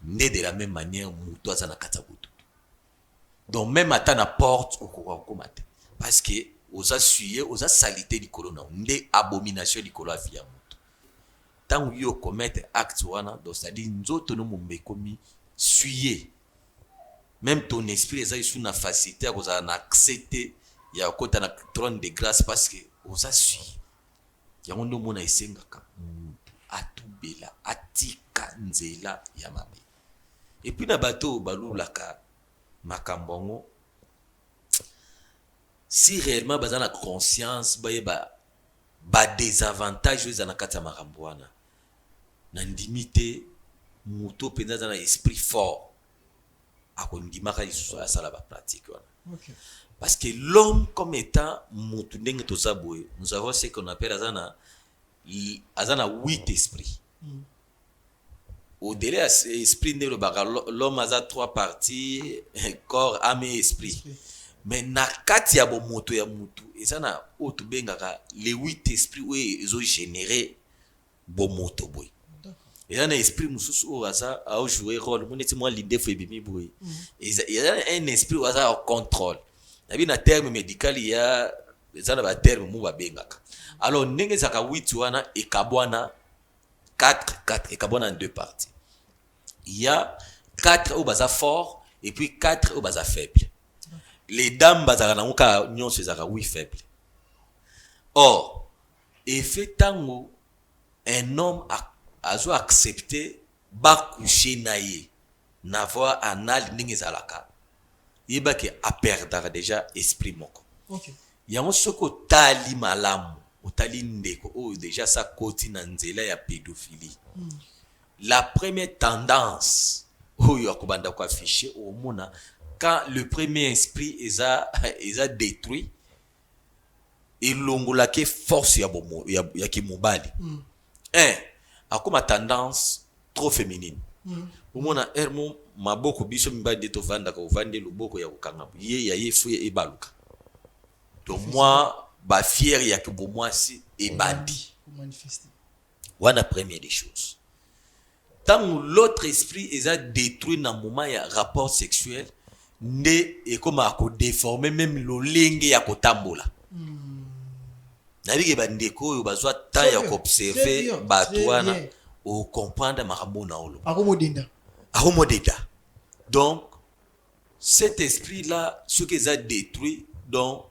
Nde de la même manière, motu aza na kati ya botutu, donc même ata na porte okoka kokóma te, parce que oza souillé, oza salité likolo na yo. Nde abomination likolo ya vie ya moto. Ntango yo commettre acte wana, donc c'est-à-dire nzoto no momba ekomi souillé, même ton esprit eza lisusu na facilité ya kozala na accès te ya kokota na trône de grâce, parce que oza souillé. Yango nde omona esengaka motu atubela, atika nzela ya mabe. Et puis na bato oyo balulaka makambo yango, si réellement baza na conscience, bayeba badésavantage oyo eza na kati ya makambo wana, nandimi te moto mpenza aza na esprit fort akondimaka lisusu asala bapratique wana. Parce que l'homme comme étant motu, ndenge toza boye, nous avons ce qu'on appelle aza na huit esprits. Au-delà ya esprit, nde elobaka l'homme aza trois parties: corps, âme et esprit. Mais na kati ya bomoto ya mutu eza na oyo tobengaka les huit esprit oyo ezogénérer bomoto boye. Eza na esprit mosusu oyo aza aojouer rôle mo neti mwa lindefu ebimi boye. Eza un esprit oyo aza ya contrôle nabi na terme médical ya eza na baterme mo babengaka. Alors ndenge ezalaka 8 wana, ekabwana 4 4, ekabwana en deux parties. Il y a 4 oyo baza fort et puis 4 oyo baza faible. Les dames bazalaka nango kaka nyonso ezalaka 8 faible. Or effet, ntango un homme azo accepter bacoucher na ye na voie anale, ndenge ezalaka, yebaki aperdaka déjà esprit moko. Yango soki otali malamu, otali ndeko oyo déjà sa koti na nzela ya pédophilie, la première tendance oyo akobanda koafficher, omona quand le premier esprit eza détruit, elongolaki force ya kimobali. Un akoma tendance trop féminine. Omona heure mo maboko, biso mibali nde tovandaka, ovandi loboko ya kokanga ye ya ye fu ebaluka. Donc mwa bafiere ya kibomwasi ebandi. Komanifeste. Wana première des choses. Ntango l'autre esprit eza détruit na moment ya rapport sexuel, nde ekomaka kodéforme même lolenge ya kotambola. Nayebi ke bandeko oyo bazwa temps ya koobserve bato wana, ocomprendre makambo na oloba. Akomodenda. Akomodenda. Donc cet esprit là soki eza détruit, donc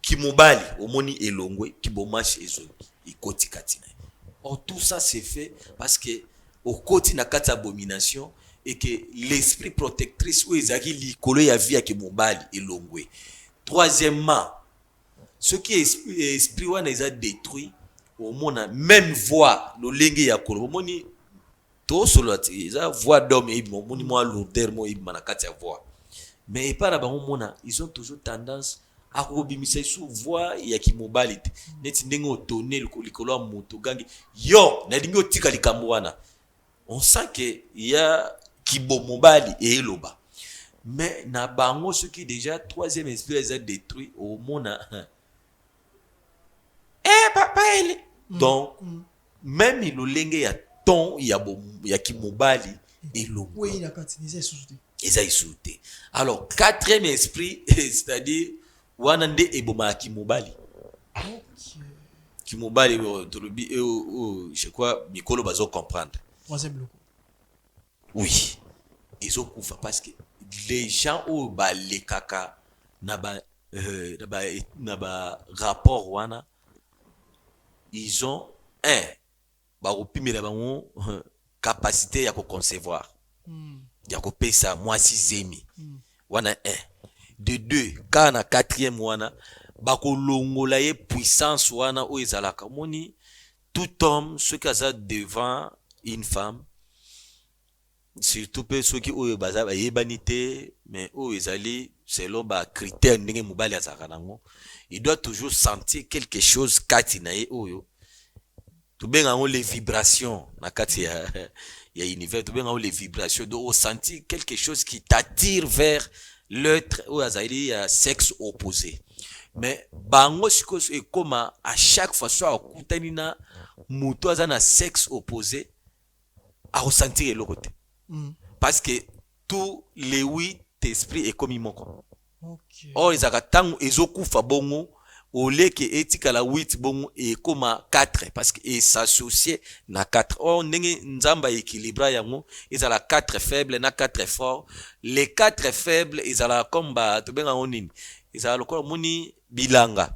kimobali omoni elongwe, kibomasi ezongi, ekoti kati na ye. Or tout ça, c'est fait parce que okoti na kati ya abomination et que l'esprit protectrice oyo ezalaki likolo ya vie ya kimobali elongwe. Troisièmement, soki esprit wana eza détruit, omona même voix, lolenge ya koloba. Omoni tosolola ti eza voix d'homme eyebima, omoni mwa lourdeur mo eyebima na kati ya voix. Mais epai na bango, omona ils ont toujours tendance akobimisa esu voix ya kimobali te, neti ndenge otone likolo ya moto, ogangi yo nalingi otika likambo wana. On sent que ya kibomobali eyeloba. Mais na bango, soki déjà troisième esprit eza détruit, omona eh papa ele. Donc même lolenge ya ton ya kimobali elongo. Oyo na kati eza lisusu te. Eza lisusu te. Alors quatrième esprit, c'est-à-dire wana nde ebomaka kimobali. Kimobali oyo tolobi oyo, je crois mikolo bazo comprendre. Troisième loko. Oui, ezokufa parce que les gens oyo balekaka na ba rapport wana, ils ont un bakopimela bango capacité ya koconcevoir, ya kopesa mwasi zemi. Wana 1 de 2. Kaka na quatrième wana, bakolongola ye puissance wana oyo ezalaka. Omoni, tout homme soki aza devant une femme, surtout mpe soki oyo baza bayebani te, mais oyo ezali selon bacritère ndenge mobali azalaka nango, il doit toujours sentir quelque chose kati na ye oyo tobenga yango les vibrations na kati ya univers. Tobenga yango les vibrations. Donc osentir quelque chose qui t'attire vers l'autre oyo azali ya sexe opposé. Mais bango sikoyo ekóma à chaque fois so akutani na moto aza na sexe opposé, akosentir eloko te, parce que tous les huit esprits ekomi moko. Or ezalaka ntango ezokufa bongo, oleke etikala 8 bongo, ekóma 4 parce que esassocie na 4. Or ndenge Nzambe aéquilibra yango, ezala 4 faible na 4 fort. Les 4 faibles ezalaka comme ba tobenga yango nini, ezala lokola omoni bilanga.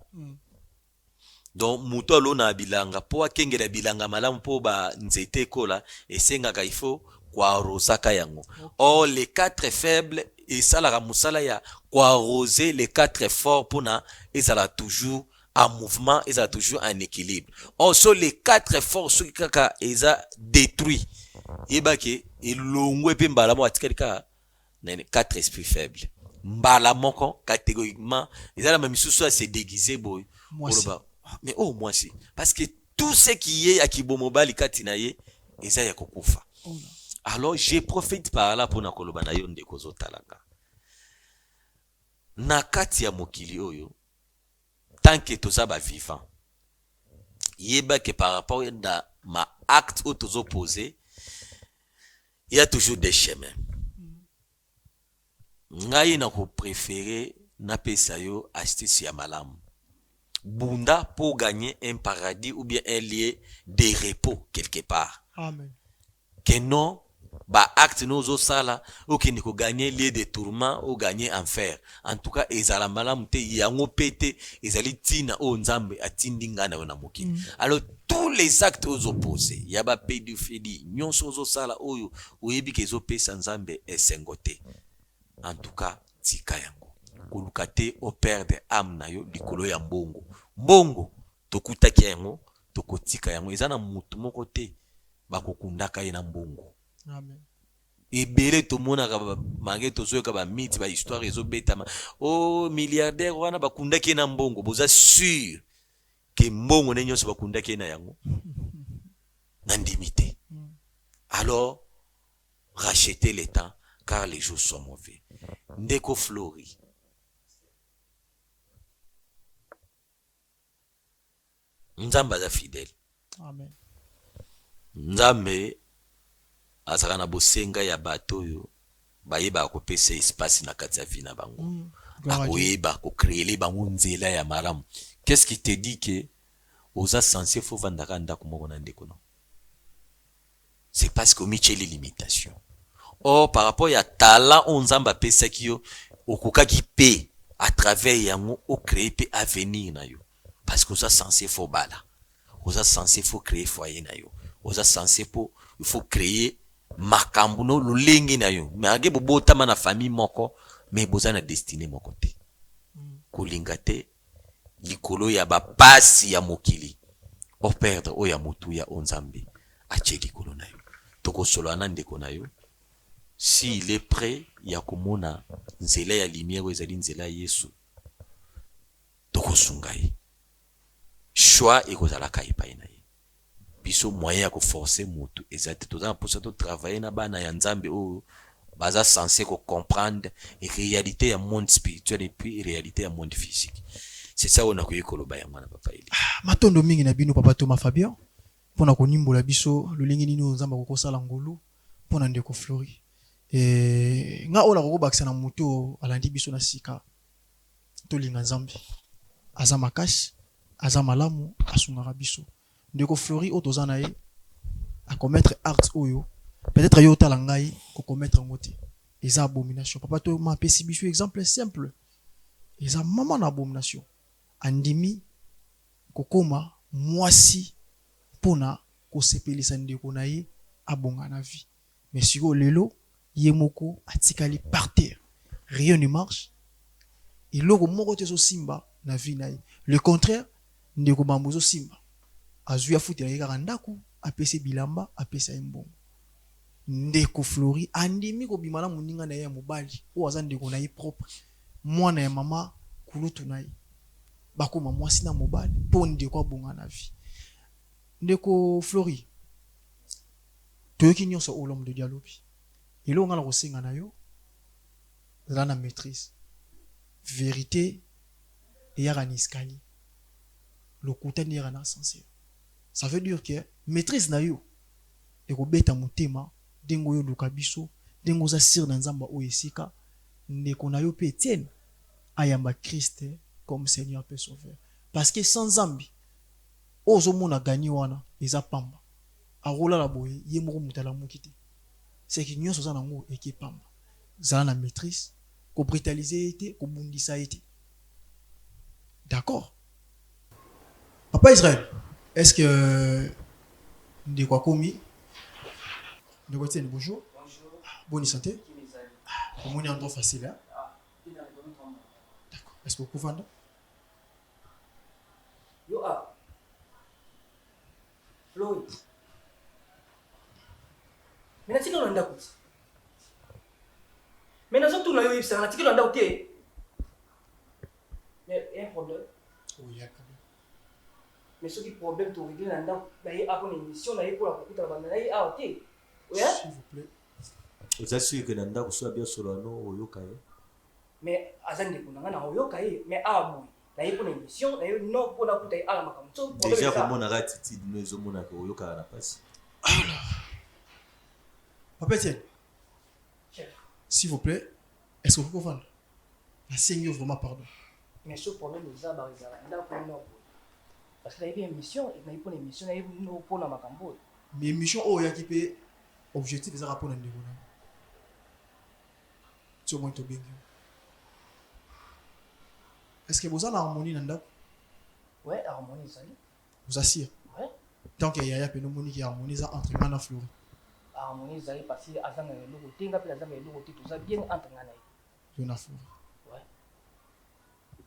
Donc moto alona bilanga, mpo akengela bilanga malamu, mpo banzete ekola, esengaka il faut koarrosaka yango. Or les quatre faibles esalaka mosala ya koarrose les quatre forts mpona ezala toujours en mouvement, ezala toujours en équilibre. Or so les quatre forts soki kaka eza détruit, yebaki elongwe mpe mbala moko atikali kaka nani? Quatre esprits faibles. Mbala moko catégoriquement eza na misusu ase déguise boye. Mwasi. Oloba mais oh mwasi, parce que tout ce qui est ya kibomobali kati na ye eza ya kokufa. Alors je profite par là mpona koloba na yo, ndeko ozotalanga na kati ya mokili oyo, tant que toza bavivant, yeba ke par rapport na ma acte oyo tozopose, il y a toujours des chemins. Ngai na kopréféré napesa yo astuce ya malamu: bunda pour gagner un paradis ou bien un lieu de repos quelque part. Amen. Ke non baacte no ozosala, okende kogagner lieu de tourment, ogagner enfer. En tout cas ezala malamu te, yango mpe te ezali ntina oyo Nzambe atindi ngai na yo na mokili. Alors tous les actes ozopose ya bapédophilie nyonso ozosala, oyo oyebi ke ezopesa Nzambe esengo te, en tout cas tika yango. Koluka te operdre âme na yo likolo ya mbongo. Mbongo tokutaki yango, tokotika yango. Eza na motu moko te bakokundaka ye na mbongo. Amen. Ebele tomonaka mange, tozoyoka bamiti, bahistoire ezobetama o milliardaire wana bakundaki ye na mbongo. Boza sûr ke mbongo nde nyonso bakundaki ye na yango? Nandimi te. Alors rachetez le temps car les jours sont mauvais. Ndeko Flory. Nzambe aza fidèle. Amen. Nzambe azalaka na bosenga ya bato oyo bayebaka kopesa espace na kati ya vie na bango. Mm. Gloire à Dieu. Akoyeba ko creer bango nzela ya malamu. Qu'est-ce qui te dit que oza censé faut vandaka ndako moko na ndeko na? C'est parce que omitieli limitation. Or par rapport ya talent oyo Nzambe apesaki yo, okokaki pe à travers yango o créer pe avenir na yo. Parce que oza censé faut obala. Oza censé faut créer foyer na yo. Oza censé po il faut créer makambo no lolenge na yo. Malgré bobotama na famille moko, mais boza na destinée moko te. Kolinga te likolo ya ba pasi ya mokili o perdre oyo ya motuya oyo Nzambe atie likolo na yo. Tokosolola na ndeko na yo si il est pret ya komona nzela ya lumière oyo ezali nzela ya Yesu, tokosunga ye. Choix ekozalaka epai na ye. Biso moyen ya ko forcer mutu eza te. Toza na posa to travailler na bana ya Nzambe oyo baza cense ko comprendre realite ya monde spirituel et puis realite ya monde physique. C'est ça oyo nakoki koloba yango wana papa Eli. Matondo mingi na bino papa Thomas Fabien pona konimbola biso lolenge nini oyo Nzambe akoki kosala ngolu pona ndeko Flory. Et nga oyo nakoki kobakisa na moto oyo alandi biso na sika, tolinga Nzambe. Aza makasi, aza malamu, asungaka biso. Ndeko Flory oyo toza na ye a commettre acte oyo peut etre yo otala ngai ko commettre yango te. Eza abomination. Papa Thomas apesi biso exemple simple. Eza maman na abomination. Andimi kokoma mwasi pona kosepelisa ndeko na ye abonga na vie. Mais sikoyo lelo ye moko atikali par terre. Rien ne marche. Eloko moko te ezo simba na vie na ye. Le contraire ndeko mambo ezo simba. Azui afutela ye kaka ndaku, apesi ye bilamba, apesa ye mbongo. Ndeko Flory andimi kobima na moninga na ye ya mobali oyo aza ndeko na ye propre, mwana ya mama kulutu na ye. Bakoma mwasi na mobali po ndeko abonga na vie. Ndeko Flory, toyoki nionso oyo l'homme de Dieu alobi. Eloko nga nakosenga na yo, zala na maitrise. Verite eyaka na escalier, lokuta nde eyaka na ascenseur. Ça veut dire que maitrise na yo ekobeta motema ndenge oyo oluka biso, ndenge oza sur na Nzambe oyo esika ndeko na yo pe Etienne ayamba Christ comme Seigneur pe Sauveur. Parce que sans Nzambe, oyo ozo mona gagne wana eza pamba. Akolala boye ye moko mutu alamuki te. C'est que nionso oza nango eke pamba. Zala na maitrise, ko brutaliser ye te, ko bundisa ye te. D'accord? Papa Israël, est-ce que ndeko akomi? Ndeko Etienne, bonjour. Bonjour. Boni santé? Omoni endroit facile, hein? D'accord. Est-ce que okovanda? Yo ah. Floyd. Mais natikali na ndako ti. Mais nazotuna yo oyebisaka natikali na ndako te. Mais il y a un problème. Oui, il y a un problème. Mais soki problème to régler na ndako na ye apo na émission na ye mpo na kokutana banda na ye awa te. Oya? S'il vous plaît. Oza sûr que na ndako soki abi osolola no oyoka ye? Mais aza ndeko na nga na oyoka ye mais awa boye na ye mpo na émission na ye non mpo nakuta ye awa makambo so problème Dejà eza. komonaka attitude no ezomonaka oyokaka na pasi. Papa Etienne, Chef. s'il vous plaît, est-ce que okoki kovanda? Nasengi yo vraiment pardon. Mais so problème eza ba ezala ndako no boye. Parce que nayebi émission, nayebi mpo na émission, nayebi no mpo na makambo oyo. Mais émission oyo oyaki mpe objectif ezaka mpo na ndeko na yo. Ti omoni tobengi yo. Est-ce que boza na harmonie na ndako? Ouais, harmonie ezali. Oza sûr? Ouais. Tant que yaya pene omoni ke harmonie eza entre nga na Flory. Harmonie ezali parce que azanga eloko te, nga mpe nazanga eloko te, toza bien entre nga na ye. Yo na Flory. Ouais.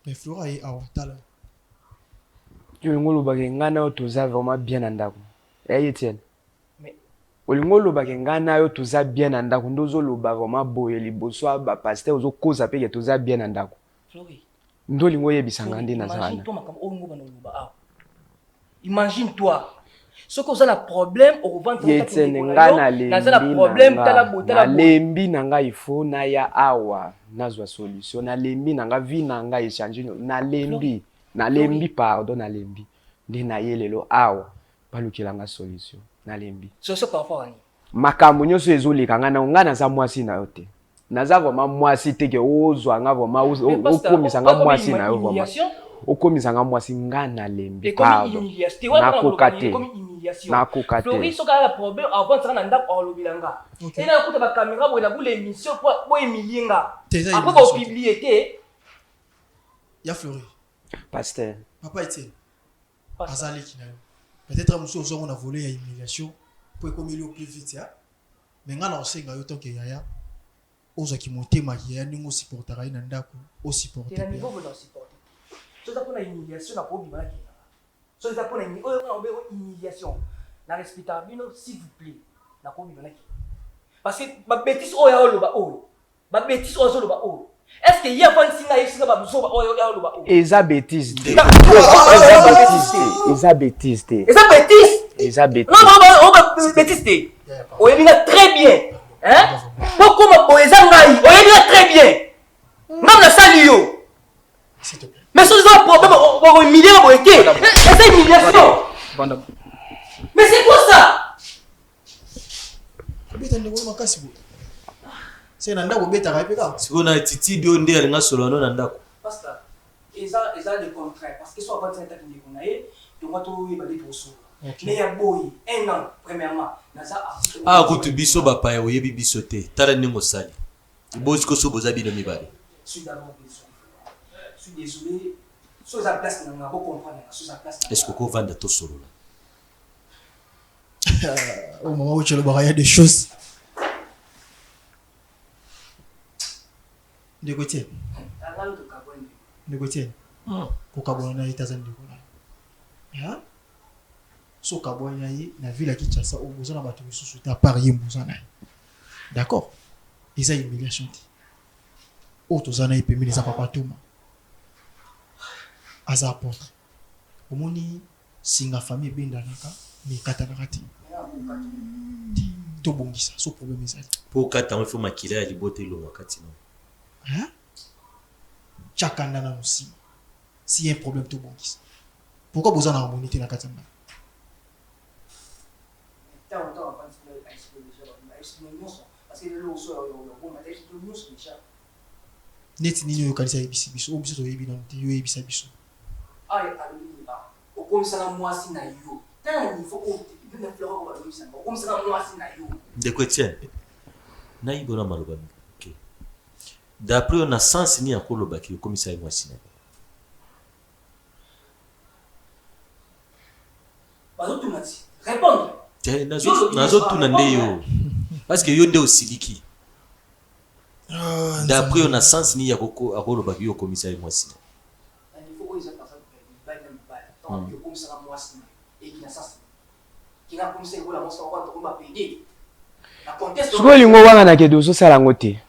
Mais Flora aye awa tala. Yo olingi oloba ke ngai na yo toza vraiment bien na ndako. Eh Etienne. Mais Olingi oloba ke ngai na yo toza bien na ndako nde ozo loba vraiment boye liboso ya ba pasteur ozo kosa pe ke toza bien na ndako. Flory. Nde olingi oyebisa ngai nde naza Imagine wana. toi makambo oyo ngo bana oloba awa. Imagine toi. Soki oza na problème okovandisa Ye kati Etienne ndeko na nga yo, nalembi naza na na problème tala nga boye tala boye. nalembi na nga il faut naya awa nazwa solution nalembi na nga vie na nga echange nalembi nalembi pardon nalembi nde naye lelo awa balukela nga solution nalembi. Solution par rapport à nini? Makambo nyoso ezoleka nga na nga naza mwasi na yo te naza vraiment mwasi te ke ozwa nga vraiment okomisa nga mwasi na yo vraiment okomisa nga mwasi nga nalembi pardon nakoka te nakoka te Flory soki aza na problème avandisaka na ndako alobela nga e nakuta ba camera boye na bula émission po bo humilie nga après bo publier te ya Flory pasteur papa Etienne aza leki na yo peut-être mosusu ozwa yango na volet ya humiliation po ekomeli yo plus vite ya mais nga na kosenga yo tant que yaya ozwa kimotema ki yaya ndenge osupportaka ye na ndako osupporte te na niveau boye na supporte te so eza mpona humiliation na kobima na kenda so eza mpona oyo nga obengo humiliation na respectaka bino s'il vous plaît nakobima na kenda parce que babetise oyo aoloba oyo Ba betises oyo azoloba oyo. Est-ce que ye afandisi nga ayebisi nga ba buzoba oyo aloba oyo? Eza betise te. Eza betise te. Eza betise te. Eza betise. Eza betise. Non non non betise te. Oyebi nga très bien. Hein? Bokoma boye eza ngai. Oyebi nga très bien. Nga nasali yo. Mais soki eza problème oko humilier nga boye te. Eza humiliation. Mais c'est quoi ça? Obeta ndeko makasi boye. Se na ndako obetaka ye mpe kaka. Sikoyo na attitude oyo nde alinga solola no na ndako. Pasta eza eza le contraire parce que so avandi na taki ndeko na ye tonga toyeba nde tokosolola mais ya boye un an premièrement naza artiste Awa kutu biso bapaya oyebi biso te tala ndenge osali bosiko so boza bino mibale. Suis d'abord désolé suis désolé so eza place na nga bo comprendre nga so eza place na Est-ce que okovanda tosolola? Au moment où tu le il y a des choses. Ndeko Etienne. Ndeko Etienne. Kokabwana na ye te aza ndeko na yo. So okabwani na ye na ville ya Kinshasa oyo boza na bato misusu te à part ye boza na ye. D'accord? Eza humiliation te. Oyo toza na ye pembeni eza papa Toma. Aza apôtre. Omoni Singa famille ebendanaka mais ekatanaka te. Te tobongisa so problème ezali. Po okata yango il faut makila ya libota elongwa kati na yo. Hein? Tia kanda nanu sima. S'il y a un problème tobongisa. Pourquoi boza na harmonie te na kati ya ndako? Neti nini oyo okanisi ayebisi biso oyo biso toyebi nanu te yo yebisa biso. Aye alobi nini awa okomisa nga muasi na yo tala na niveau oyo na fleur oyo balobisa nga okomisa nga muasi na yo. Ndeko Etienne, nayibi yo na maloba mike. D'après yo na sens nini akoloba ke okomisa ye mwasi na yo? Bazotuna ti répondre. Te, nazotuna nde yo. Parce que yo nde osiliki. D'après yo na sens nini akoloba ke yo okomisa ye mwasi na yo? Na niveau oyo eza par exemple mibali na mibali tango yo okomisaka mwasi na yo eki na sens nini kinga akomisa ekola mwasi na yo tokoma pede na contexte Sikoyo olingi owangana ke tozosala yango te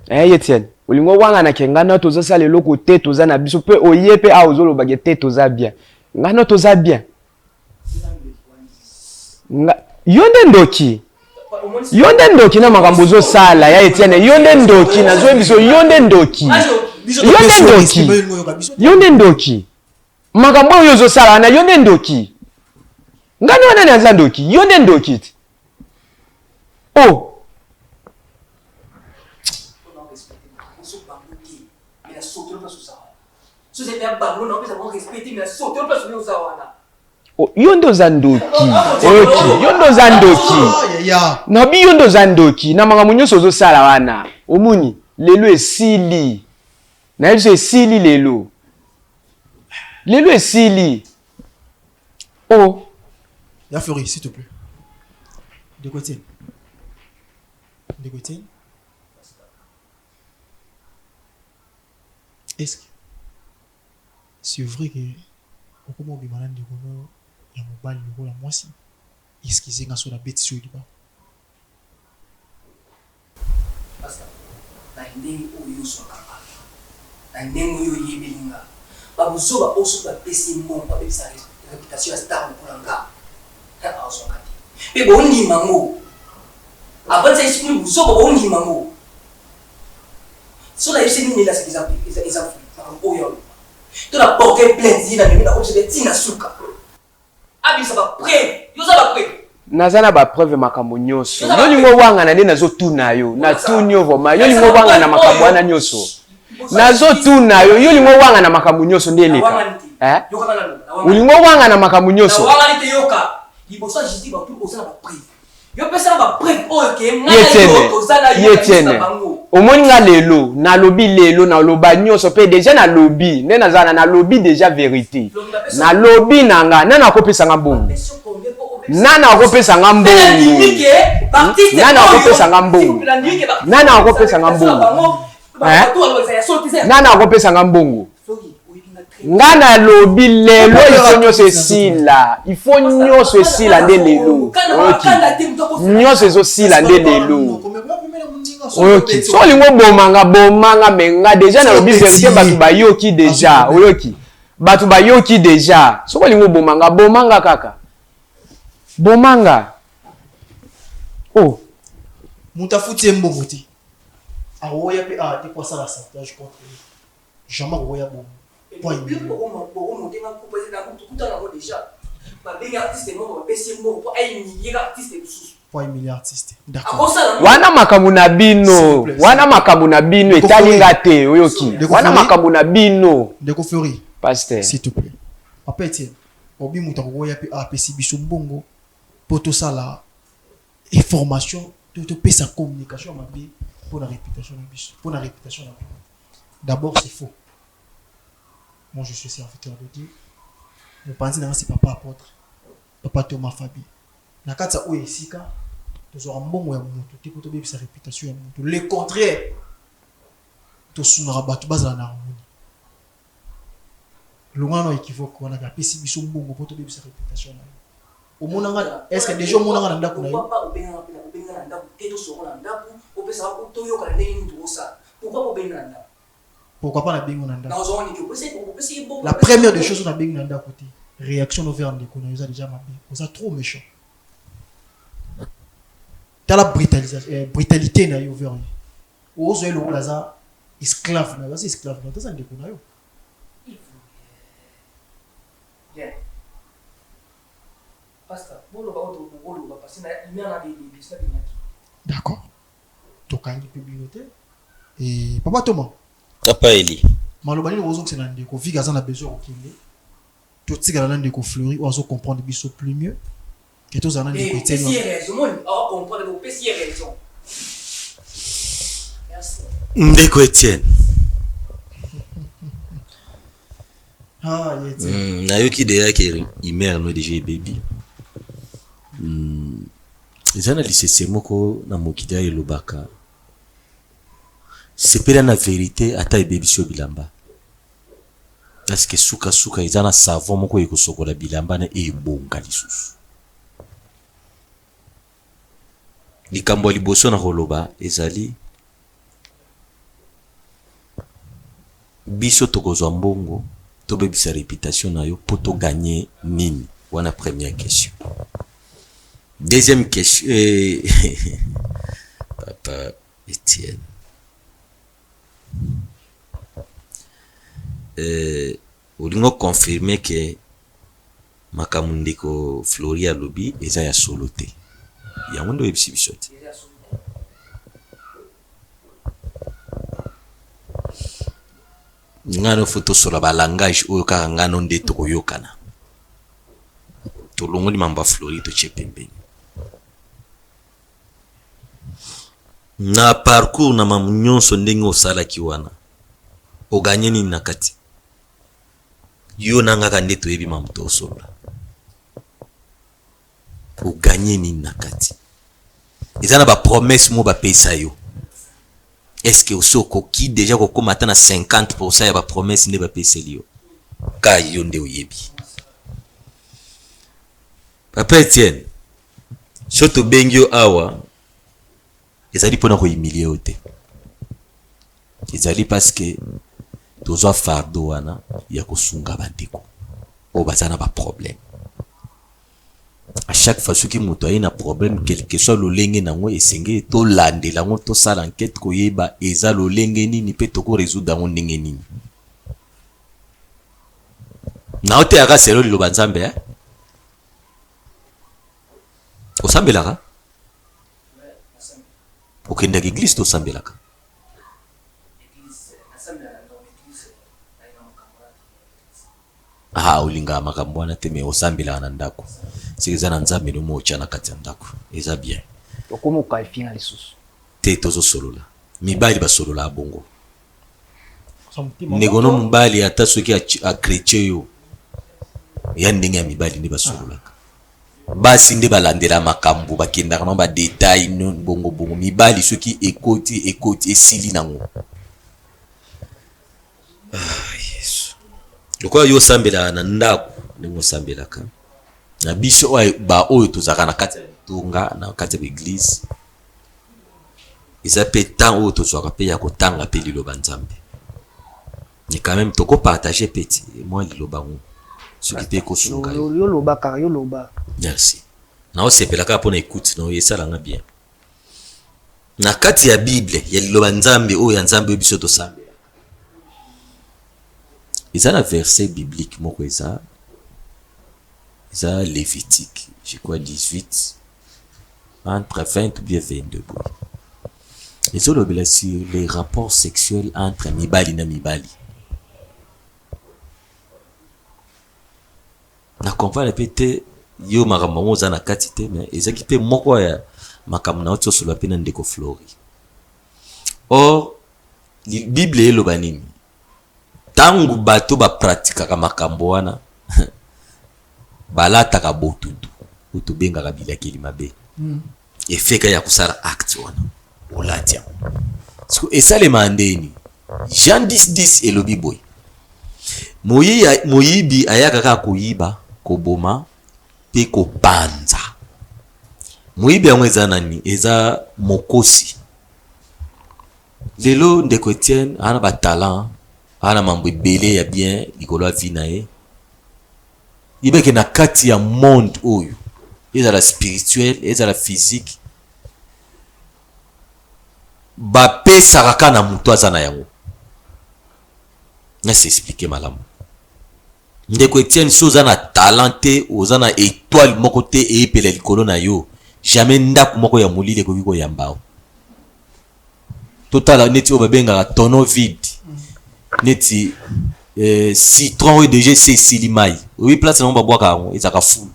eh Etienne olingi owangana ke ngai na tozosala eloko te toza na biso pe oye pe awa ozoloba ke te toza bien ngai na toza bien nga yo nde ndoki yo nde ndoki na makambo ozosala ya Etienne yo nde ndoki nazoyebi biso yo nde ndoki yo nde ndoki yo nde ndoki makambo oyo ozosala wana yo nde ndoki ngani wana nani aza ndoki yo nde ndoki ti oh Oh, yo nde oza ndoki oyoki yo nde oza ndoki nabi yo nde oza ndoki na makambo nyonso ozosala wana omoni lelo esili nayebi biso esili lelo lelo esili oh ya Fleury s'il te plaît ndeko Etienne ndeko Etienne est-ce que C'est vrai que okoma obima na ndeko no ya mobali lokola mwasi? Excusez nga soki na betisi yo libaku. Pasta, na ndenge oyo yo ozwaka nga, na ndenge oyo oyebeli nga, ba buzoba oyo soki ba pesi ye mbongo abebisa reputation ya star lokola nga. Azwaka te. Mpe bondima ngo. Avandisa esprit buzoba bondima ngo. Soki nayebisi nini elasaka eza eza eza makambo oyo aloba. To na porter plainte ye na memi na komisa ti na suka. Abimisa ba preuve. Yo oza ba preuve. Naza na ba preuve makambo nyoso. Yo lingo owangana nde nazo tuna yo. Na tuni yo vraiment. Yo lingo owangana makambo wana nyoso. Nazo tuna yo. Yo lingo owangana makambo nyoso nde eleka. Eh? Olingo owangana makambo nyoso. Nawangani te yoka. Liboso ya justice batu oza na ba preuve. Yo pesa ba preuve oyo ke nga na yo toza na yo na bango. Omoni nga lelo nalobi lelo naloba nyoso pe dejà nalobi nde naza na nalobi dejà verite nalobi na nga nani akopesa nga mbongo nani akopesa nga mbongo nani akopesa nga mbongo nani akopesa nga mbongo nani akopesa nga mbongo Nga nalobi lelo il faut nyoso esila il faut nyoso esila nde lelo oyoki nyoso ezosila nde lelo oyoki so olingi oboma nga boma nga me nga deja nalobi verite bato bayoki deja oyoki bato bayoki deja soki olingi oboma nga boma nga kaka boma nga oh moto afuti ye mbongo te akoya mpe awa te mpo asala sabotage contre ye Jamais akoya bongo. Po ayebi. Po ahumilie artiste. D'accord. Wana makambo na bino, wana makambo na bino etali nga te, oyoki. Wana makambo na bino. Ndeko Fleury. Pasteur. S'il te plaît. Papa Etienne, obi moto akoya pe apesi biso mbongo po tosala information to topesa communication ya mabe mpo na réputation na biso, mpo na réputation na bino. D'abord c'est faux. Moi je suis serviteur de Dieu. Mopanzi na nga c'est papa apôtre. Papa Thomas Fabien. Na kati ya oyo esika tozwaka mbongo ya moto te mpo tobebisa réputation ya moto. Le contraire, tosungaka bato bazala na harmonie. Longa na équivoque wana apesi biso mbongo mpo tobebisa réputation na yo. Omona nga est-ce que déjà omona nga na ndako na yo? Pourquoi pas obenga nga pe na obenga na ndako te tosolola na ndako opesa nga toyokana ndenge nini tokosala pourquoi pas obenga na ndako? Pourquoi pas nabengi yo na ndako? Nazwa nini opesi opesi ye mbongo La première des choses nabengi na ndako te réaction no vers ndeko na yo eza déjà mabe oza trop méchant tala brutalisation eh, brutalité na yo vers ye ozwa ye lokola aza esclave na yo aza esclave na yo te aza ndeko na yo Bien. Pasta, boloba oyo bokoloba parce que na email na bebisi na bengaki. D'accord. Tokangi pe bino te. Et papa Thomas. Papa Eli. Maloba nini ozongisa na ndeko Viga aza na besoin ya kokende. Totikala na ndeko Fleury oyo azo comprendre biso plus mieux. Que tozala na ndeko Etienne. Opesi ye raison, moni awa comprendre opesi ye raison. Merci. Ndeko Etienne. Ah, Nayoki deja ke imer no deja ebebi. Eza na lisese moko na mokili ayo elobaka sepela na verite ata ebebisi yo bilamba parce que suka suka eza na savon moko ekosokola bilamba na ebonga lisusu. Likambo ya liboso na koloba ezali biso tokozwa mbongo tobebisa reputation na yo po to gagner nini? Wana première question. Deuxième question eh, papa Etienne eh, olingi o confirmer que Makambo ndeko Flory alobi eza ya solo te. Yango nde oyebisi biso te. Nga no faut tosola ba langage oyo kaka nga no nde tokoyokana. Tolongoli mambo ya Flory totie pembeni. Na parcours na mamu nyonso ndenge osalaki wana, oganye nini na kati? Yo na nga kaka nde toyebi mambo tosolola. O gagner nini na kati? Eza na ba promesse mo bapesa yo. Est-ce que osi okoki dejà kokoma ata na 50% ya ba promesse nde bapeseli yo? Ka yo nde oyebi. Papa Etienne, so tobengi yo awa ezali pona ko humilier yo te. Ezali parce que tozwa fardeau wana ya kosunga ba ndeko oyo baza na ba problème. À chaque fois soki moto aye na problème, quelque soit lolenge nango, esengeli tolandela yango, tosala enquête koyeba eza lolenge nini mpe toko résoudre yango ndenge nini. Naoteyaka selo liloba Nzambe, eh? Osambelaka? Okendaka eglise to osambelaka? Ah, olingaka makambo wana te, mais osambelaka na ndako. Seke eza na Nzambe no motya na kati ya ndako. Eza bien. Okomi okalfinga lisusu. Te, tozosolola. Mibali basololaka bongo. Ndeko no mobali ata soki achrétien yo ya ndenge ya mibali nde basololaka. Basi nde balandela makambo, bakendaka na badetail bongo bongo. Mibali soki ekoti ekoti esili nango. Ah, Yesu. Lokola yo osambelaka na ndako ndenge osambelaka na biso oyo baoyo tozalaka na kati ya bitonga na kati ya baeglise, eza mpe temps oyo tozwaka mpe ya kotanga mpe liloba Nzambe. Mais quand même tokopartage mpe ti mwa liloba ngo soki mpe ekosunga yo. Yo loba kaka, yo loba. Merci. Naosepela kaka mpona écoute na oyo esalanga bien. Na kati ya Bible ya liloba Nzambe oyo ya Nzambe oyo biso tosambelaka, eza na verset biblique moko eza Lévitique, je crois 18 entre 20 ou bien 22 boye, ezolobela sur les rapports sexuels entre mibali na mibali. Na comprendre mpe te yo makambo yango oza na kati te, mais ezalaki mpe moko ya makambo na oti osolola mpe na ndeko Flori. Or Bible eloba nini? Ntango bato bapratikaka makambo wana, balataka botutu oyo tobengaka bilakeli mabe. Efeka ya kosala acte wana olati yango. Siko esalema ndeni? Jean 10 10 elobi boye: moyibi ayaka kaka koyiba, koboma mpe kopanza. Moyibi yango eza nani? Eza mokosi. Lelo ndeko Etienne aza na batalent, aza na mambo ebele ya bien likolo ya vie na ye. Yebeke na kati ya monde oyo, ezala spirituel, ezala physique, bapesaka kaka na moto aza na yango. Nasi explique malamu. Ndeko Etienne, so oza na talent te, oza na étoile moko te eyepela likolo na yo, jamais ndako moko ya molili ekoki koyamba yo. Totala neti oyo babengaka tonneau vide, neti citron oyo deja esi esili mai, oyebi place nango babwaka yango ezalaka fulu,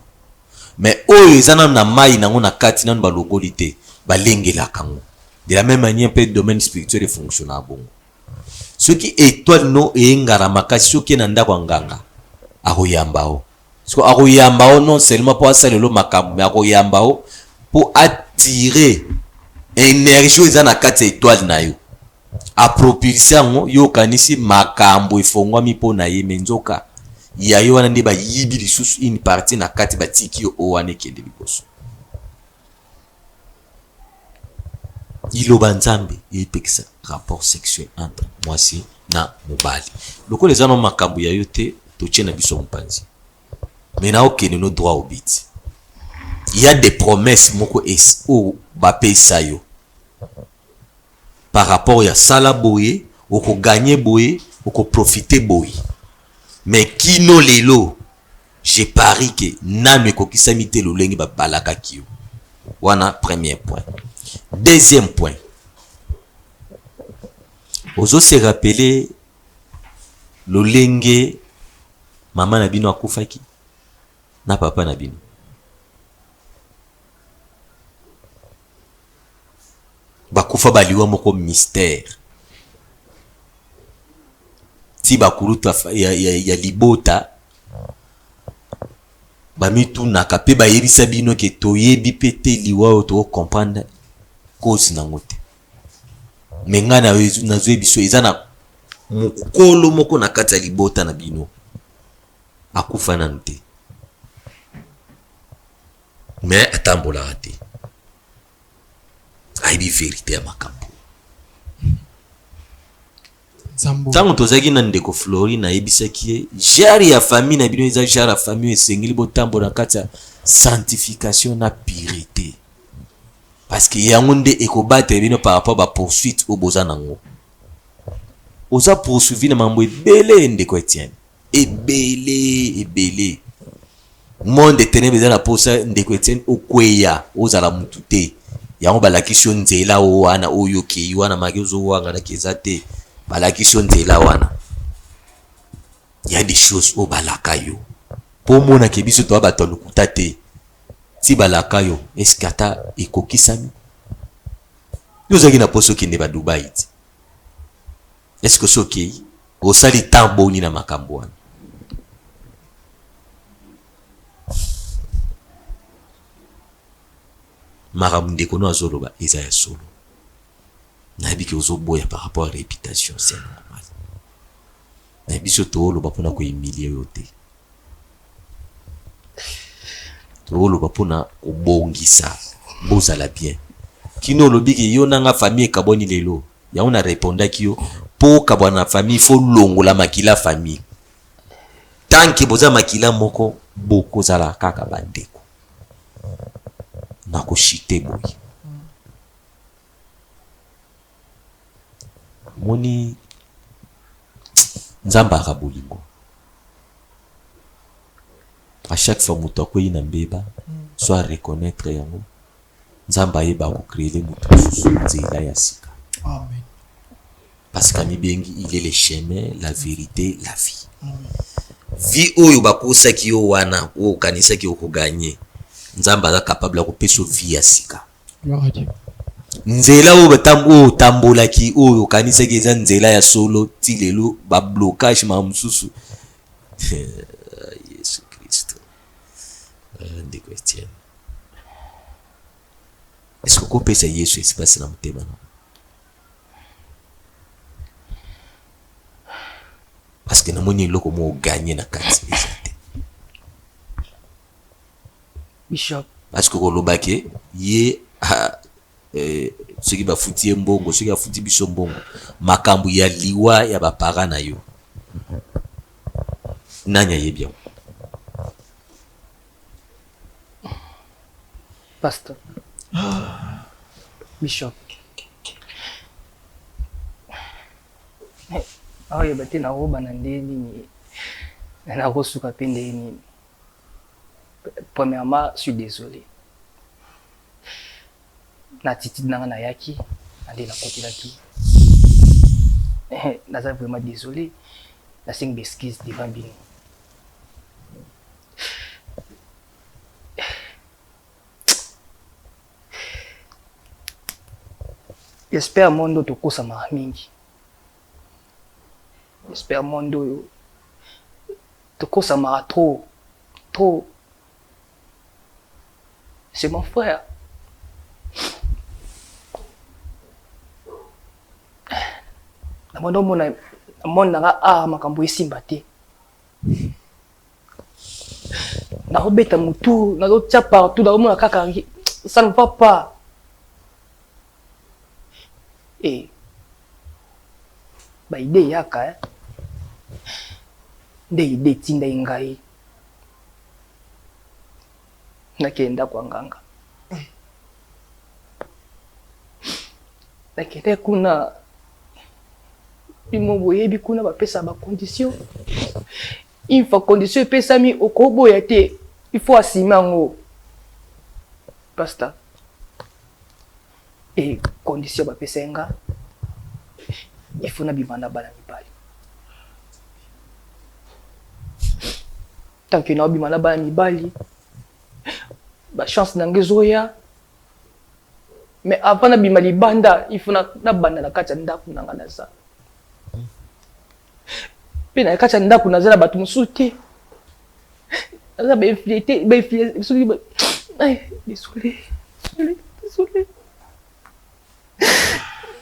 mais oyo eza nanu na mai nango na kati, nanu balongoli te, balengelaka yango. De la même manière mpe domaine spirituel efonctionnaka bongo. Soki étoile no eyengana makasi, soki na ndako ya nganga akoyamba yo. Siko akoyamba yo non seulement mpo asalela yo makambo, mais akoyamba yo mpo atire énergie oyo eza na kati ya étoile na yo, apropulse yango. Yo okanisi makambo efongwami mpo na ye, me nzoka ya yo wana nde bayibi lisusu une partie na kati, batiki yo oyo wana ekende liboso. Liloba Nzambe eyepekisa rapport sexuel entre mwasi na mobali. Lokola eza no makambo ya yo te, totie na biso mopanzi, mais na okende no droit au but. Il y a des promesses moko oyo bapesa yo par rapport ya sala boye, okoganye boye, okoprofite boye, mais kino lelo je parie que nanu ekokisami te lolenge babalakaki yo wana. Premier point. Deuxième point, ozo se rappeler lolenge mama na bino akufaki na papa na bino? Bakufa baliwa moko mystère ti bakulutu ya libota bamitunaka mpe bayebisa bino ke toyebi mpe te liwa oyo, tokocomprendre cause nango te. Me ngai nazoyebi biso eza na mokolo moko na kati ya libota na bino akufa nanu te, me atambolaka te, ayebi verité ya makambo. Ntango tozalaki na ndeko Flori, nayebisaki ye genre ya famille na bino eza genre ya famille oyo esengeli botambola na kati ya Sanctification na purite. Parce que yango nde ekobatela bino par rapport ba poursuite oyo boza nango. Oza poursuivi na mambo ebele ndeko Etienne. Ebele ebele. Monde ténèbres eza na posa ndeko Etienne okweya ozala mutu te. Yango balakisi yo nzela oyo wana oyo okei wana maki ozowangana ke eza te. Balakisi yo nzela wana. Il y a des choses oyo balaka yo. Po omona ke biso toza bato ya lokuta te. Ti balaka yo est ce que ata ekokisami? Yo ozalaki na posa okende ba Dubaï ti. Est ce que osi okeyi? Osali temps boni na makambo wana? Makambo ndeko no azoloba eza ya solo. Nayebi ke ozoboya par rapport ya reputation, c'est normal. Mais biso tooloba pona ko humilier yo te. Tooloba pona kobongisa bozala bien. Kino olobi ke yo na nga famille ekabwani lelo. Yango na repondaki yo po okabwana na famille faut longola makila famille. Tant que boza makila moko bokozala kaka ba ndeko. Nako chute boye. Omoni Nzambe aka bolingo. A chaque fois moto akweyi na mbeba, soit reconnaitre yango, Nzambe ayeba ko creer moto mosusu nzela ya sika. Amen. Parce qu'amibengi il est le chemin, la verite, la vie. Vie oyo bakosaki yo wana, oyo okanisaki oko gagner, Nzambe aza capable ya kopesa yo vie ya sika. Gloire à Dieu. Nzela oyo oyo otambolaki oyo okanisaki eza nzela ya solo ti lelo ba blocage makambo mosusu Yesu Kristo ndeko Etienne est-ce que okopesa Yesu espace na motema na parce que namoni eloko moko oganye na kati eza te Bishop. Parce que koloba ke ye eh, soki bafuti ye mbongo soki afuti biso mbongo makambo ya liwa ya ba parents na yo nani ayebi yango? Pasteur. Bishop. Aoyeba te nakobanda nde nini nakosuka mpe ndenge nini. Premièrement suis desole na attitude nanga nayaki na nde nakotelaki naza vraiment desole nasengi ba excuse devant bino j'espère monde oyo tokosamaka mingi j'espère monde oyo Tokosamaka trop trop c'est mon frère na omona na nanga ah makambo esimba te nakobeta motu nazotia partout nakomona kaka ça ne va pas e ba idee eyaka eh. Nde idee etindaki ngai nakende ndako ya nganga. Nakendaki kuna, bino boyebi kuna bapesaka ba condition. Une fois condition epesami okoboya te, il faut assumer yango. Pasta, et condition bapesaki nga, il faut nabima na bana mibali. Tant que naobima na bana mibali, ba chance na nga ezoya. Mais avant nabima libanda, il faut nabanda na kati ya ndako na nga naza. Pe na kati ya ndako naza na bato mosusu te. Naza ba infiltré, ba infiltré, soki ba ay, désolé, désolé, désolé.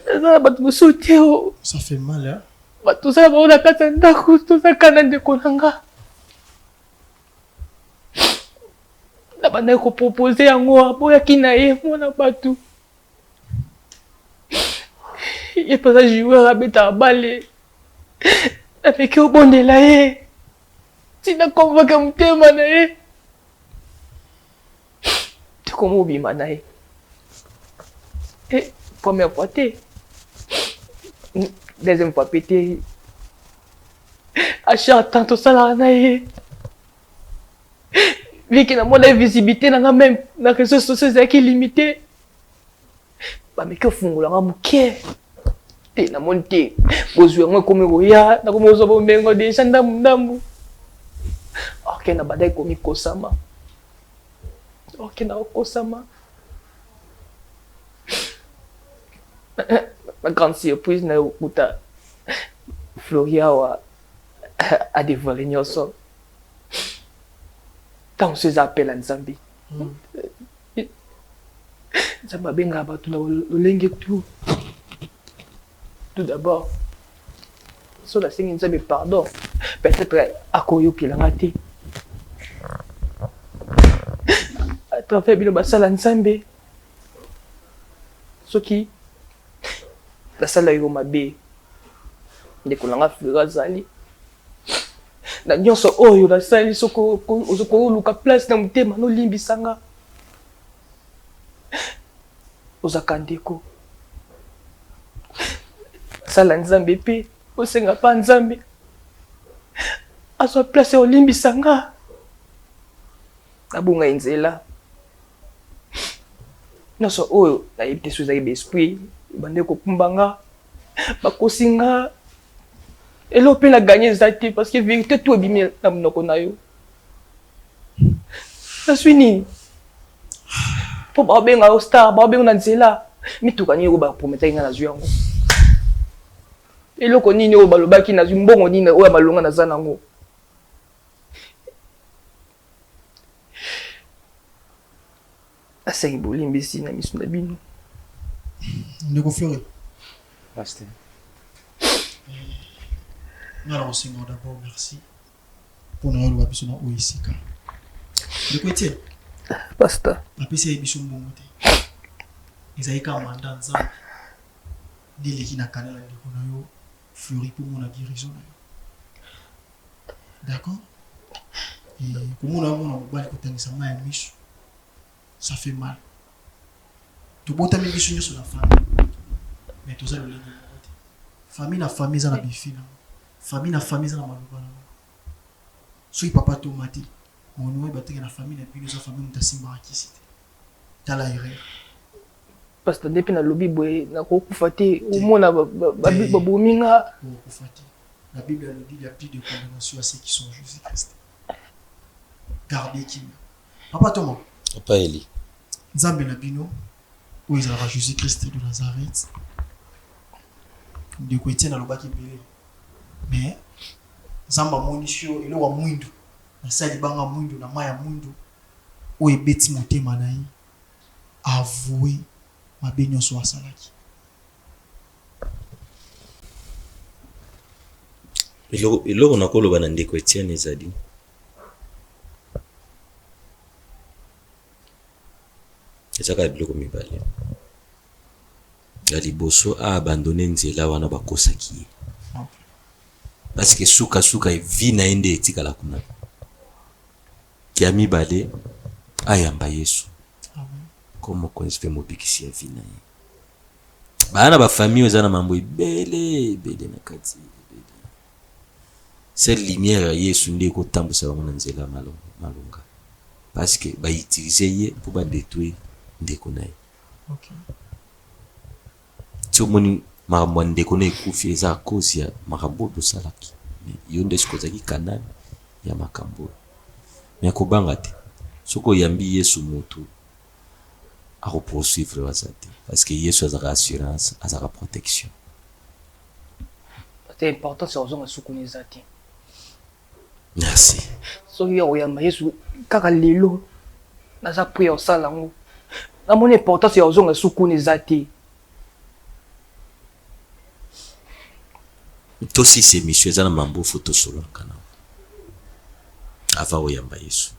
Naza na bato mosusu te o. Ça fait mal, hein? Bato toza na bango na kati ya ndako, toza kaka na ndeko na nga. Nabandaki kopropose yango, aboyaki na ye mwana bato. Ye mpe aza joueur abetaka bale. Nameki obondela ye tina convaincre motema na ye. Tokoma obima na ye. Eh, première fois te. Deuxième fois pe te. À chaque temps tosalaka na ye. Vu que namona visibilité na nga même na réseaux sociaux ezalaki limité. Bameki ofungola nga moke. Te namoni te bozwi yango ekomi koya nakomi kozwa bomengo deja ndambu ndambu. Ok, nabandaki komikosama. Ok, nakokosama. Ma grande surprise na yokuta Floria awa a dévoiler nyonso. Ntango mosusu eza appel ya Nzambe. Nzambe abengaka bato na lolenge tout. Tout d'abord, soki nasengi Nzambe pardon, peut-être akoyokela nga te. À travers bino basala Nzambe, soki nasala yo mabe, ndeko na nga Fleur azali na nyonso oyo nasali, soki ozokoluka place na motema nolimbisa nga. Ozaka ndeko. Sala Nzambe pe osenga pa Nzambe azwa place ya olimbisa nga. Nabunga nzela. Nyonso oyo nayebi te soki ezalaki ba esprit ebandaki kokumba nga, bakosi nga. Eloko pe na gagner eza te parce que verite tout ebimi na monoko na yo. Nazwi nini? Po baobenga yo star, baobenga na nzela. Mituka nini oyo baprometaki nga nazwi yango? Eloko nini oyo balobaki nazwi mbongo nini oyo ya malonga naza nango? Nasengi bolimbisi na miso na bino. Ndeko Fleury. Pasteur. Nga na kosenga d'abord merci mpo na oloba biso na oyo esika. Ndeko Etienne. Pasteur. Bapesi ye biso mbongo te. Ezali kaka mandat Nzambe nde eleki na canal ya ndeko na yo Fleury mpo omona guérison na yo. D'accord? Et komona yo mwana mobali kotangisa mayi ya miso ça fait mal. Tobotami biso nyonso na famille mais toza lolenge moko te. Famille na famille eza na ba effet na yango. Famille na famille eza na maloba na yango. Soki papa Toma te, mono oyeba te ke na famille na bino eza famille moto asimbaka kisi te. Tala erreur. Pasteur nde pe nalobi boye nakokufa te omona babomi nga. Okokufa te. La Bible alobi il ya plus de condamnation à ceux qui sont en Jesus Christ. Garder kimia. Papa Toma. Papa Eli. Nzambe na bino oyo ezalaka Jesus Christ de Nazareth. Ndeko Etienne alobaki ebele. Mais Nzambe amonisi yo eloko ya mwindu na se ya libanga mwindu na mayi ya mwindu oyo ebeti motema na ye a avouer mabe nionso oyo asalaki. Eloko, eloko nakoloba na ndeko Etienne ezali eza kaka biloko mibale. Ya liboso a abandonne nzela wana bakosaki ye parce que suka suka vie na ye nde etikala kuna. Ya mibale ayamba Yesu comme mokonzi pe mobikisi ya vie na ye. Baa na ba famille oyo eza na mambo ebele ebele na kati ebele. Seule lumière ya Yesu nde ekotambusa bango na nzela malonga parce que ba utiliser ye po ba detruire ndeko na ye. Ti omoni makambo ya ndeko na ekufi eza à cause ya makambo oyo bosalaki mais yo nde sikoyo ozalaki canal ya makambo oyo. Mais kobanga te soki oyambi Yesu mutu ako poursuivre yo aza te parce que Yesu azalaka assurance azalaka protection. Te importance ya kozonga sukuna eza te. Merci. Soki ya koyamba Yesu kaka lelo naza prêt ya kosala yango. Namoni importance ya kozonga sukuna eza te. Tosisa emission eza na mambo faut tosololaka na avant oyamba Yesu.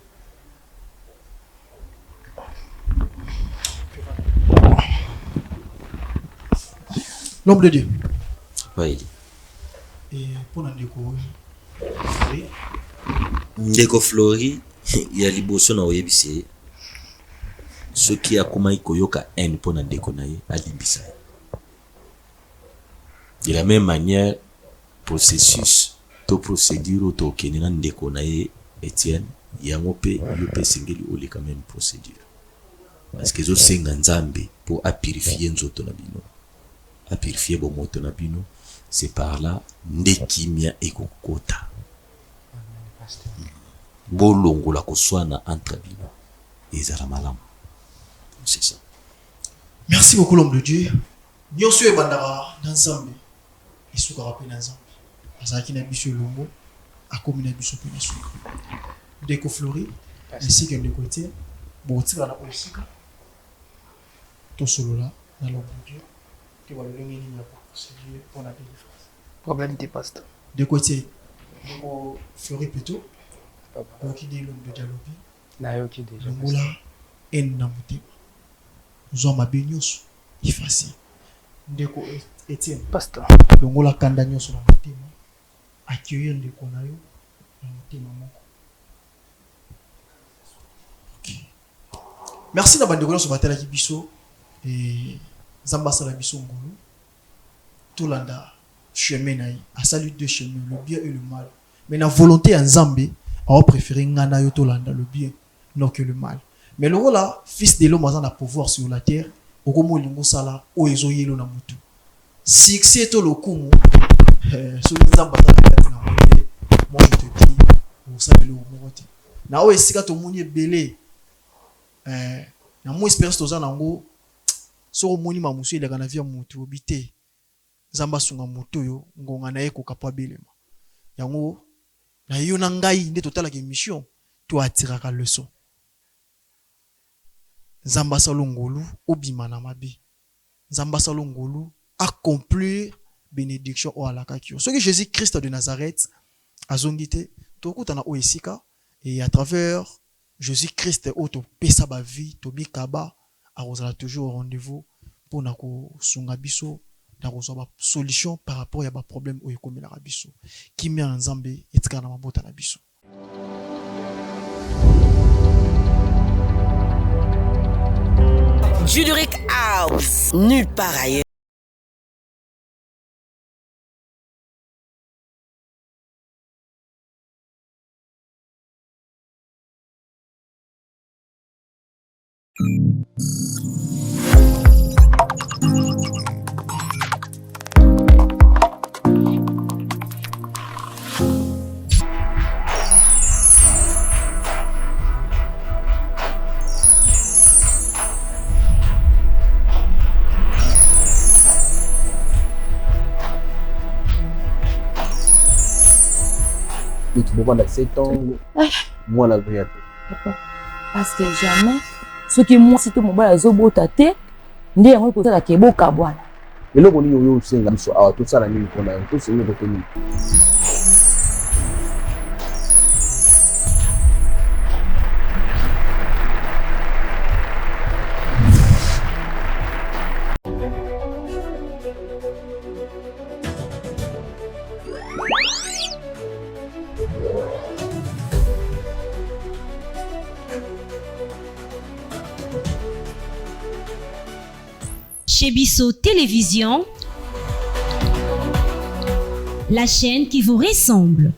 L'homme de Dieu. Papa Eli. Et pour ndeko Flori. Ndeko Flori ya liboso na oyebisi ye. Soki akomaki koyoka haine mpo na ndeko na ye, alimbisa ye. De la meme manière, processus to procedure oyo tokokende na ndeko na ye Etienne, yango mpe yo mpe esengeli oleka meme procedure. Parce que ezosenga Nzambe mpo a purifier nzoto na bino, a purifier bomoto na bino, c'est par là nde kimia ekokota. Bolongola koswana entre bino, ezala malamu. C'est ça. Merci beaucoup l'homme de Dieu. Nionso oyo ebandaka na Nzambe esukaka pe na Nzambe. Azalaki na biso elongo, akomi na biso pe na suka. Ndeko Flory ainsi que ndeko Etienne, bokotikala na oyo esika tosolola na l'homme de Dieu toyeba lolenge nini ya ko proceder pona delivrance. Problème te pasteur. Ndeko Etienne, ndeko Flory plutot, oyoki ndenge l'homme de Dieu alobi? Nayoki dejà. Longola haine na motema. Zwa mabe nionso effacer. Ndeko Etienne. Pasteur. Longola kanda nionso na motema. Accueillir ndeko na yo na motema moko. Ok. Merci na bandeko nionso batalaki biso. Et Nzambe asala biso ngolu. Tolanda chemin na ye. Asali deux chemins, le bien et le mal. Mais na volonte ya Nzambe, ao preferer nga na yo tolanda le bien non que le mal. Mais lokola fils de l'homme aza na pouvoir sur la terre, okomi olingi osala oyo ezo yelo na mutu. Succès to lokumu, eh, soki Nzambe aza na kati na yango te, moi je te dis, okosala eloko moko te. Na oyo esika tomoni ebele, eh, na mwa experience toza na yango, soki omoni makambo mosusu eleka na vie ya mutu, obi te, Nzambe asunga moto oyo ngonga na ye ekoka po abelema. Yango na yo na ngai nde totalaka emission to attiraka leçon. Nzambe asalo ngolu obima na mabe. Nzambe asalo ngolu accomplir benediction oyo alakaki yo. Soki Jesus Christ de Nazareth azongi te, tokokutana oyo esika et à travers Jesus Christ oyo topesa ba vie, tomikaba, akozala toujours au rendez-vous pona kosunga biso na kozua ba solutions par rapport ya ba problèmes oyo ekomelaka biso. Kimia na Nzambe etikala na mabota na biso. Juduric House, nulle part ailleurs. Lutu bovanda 7 ans mwana azoya te. Papa, parce que jamais soki mwasi to mobali azobota te nde yango ekosala ke bokabwana. Eloko nini oyo osenga biso awa tosala nini mpo na yo tosengi kote nini? Chez Bisso Télévision, la chaîne qui vous ressemble.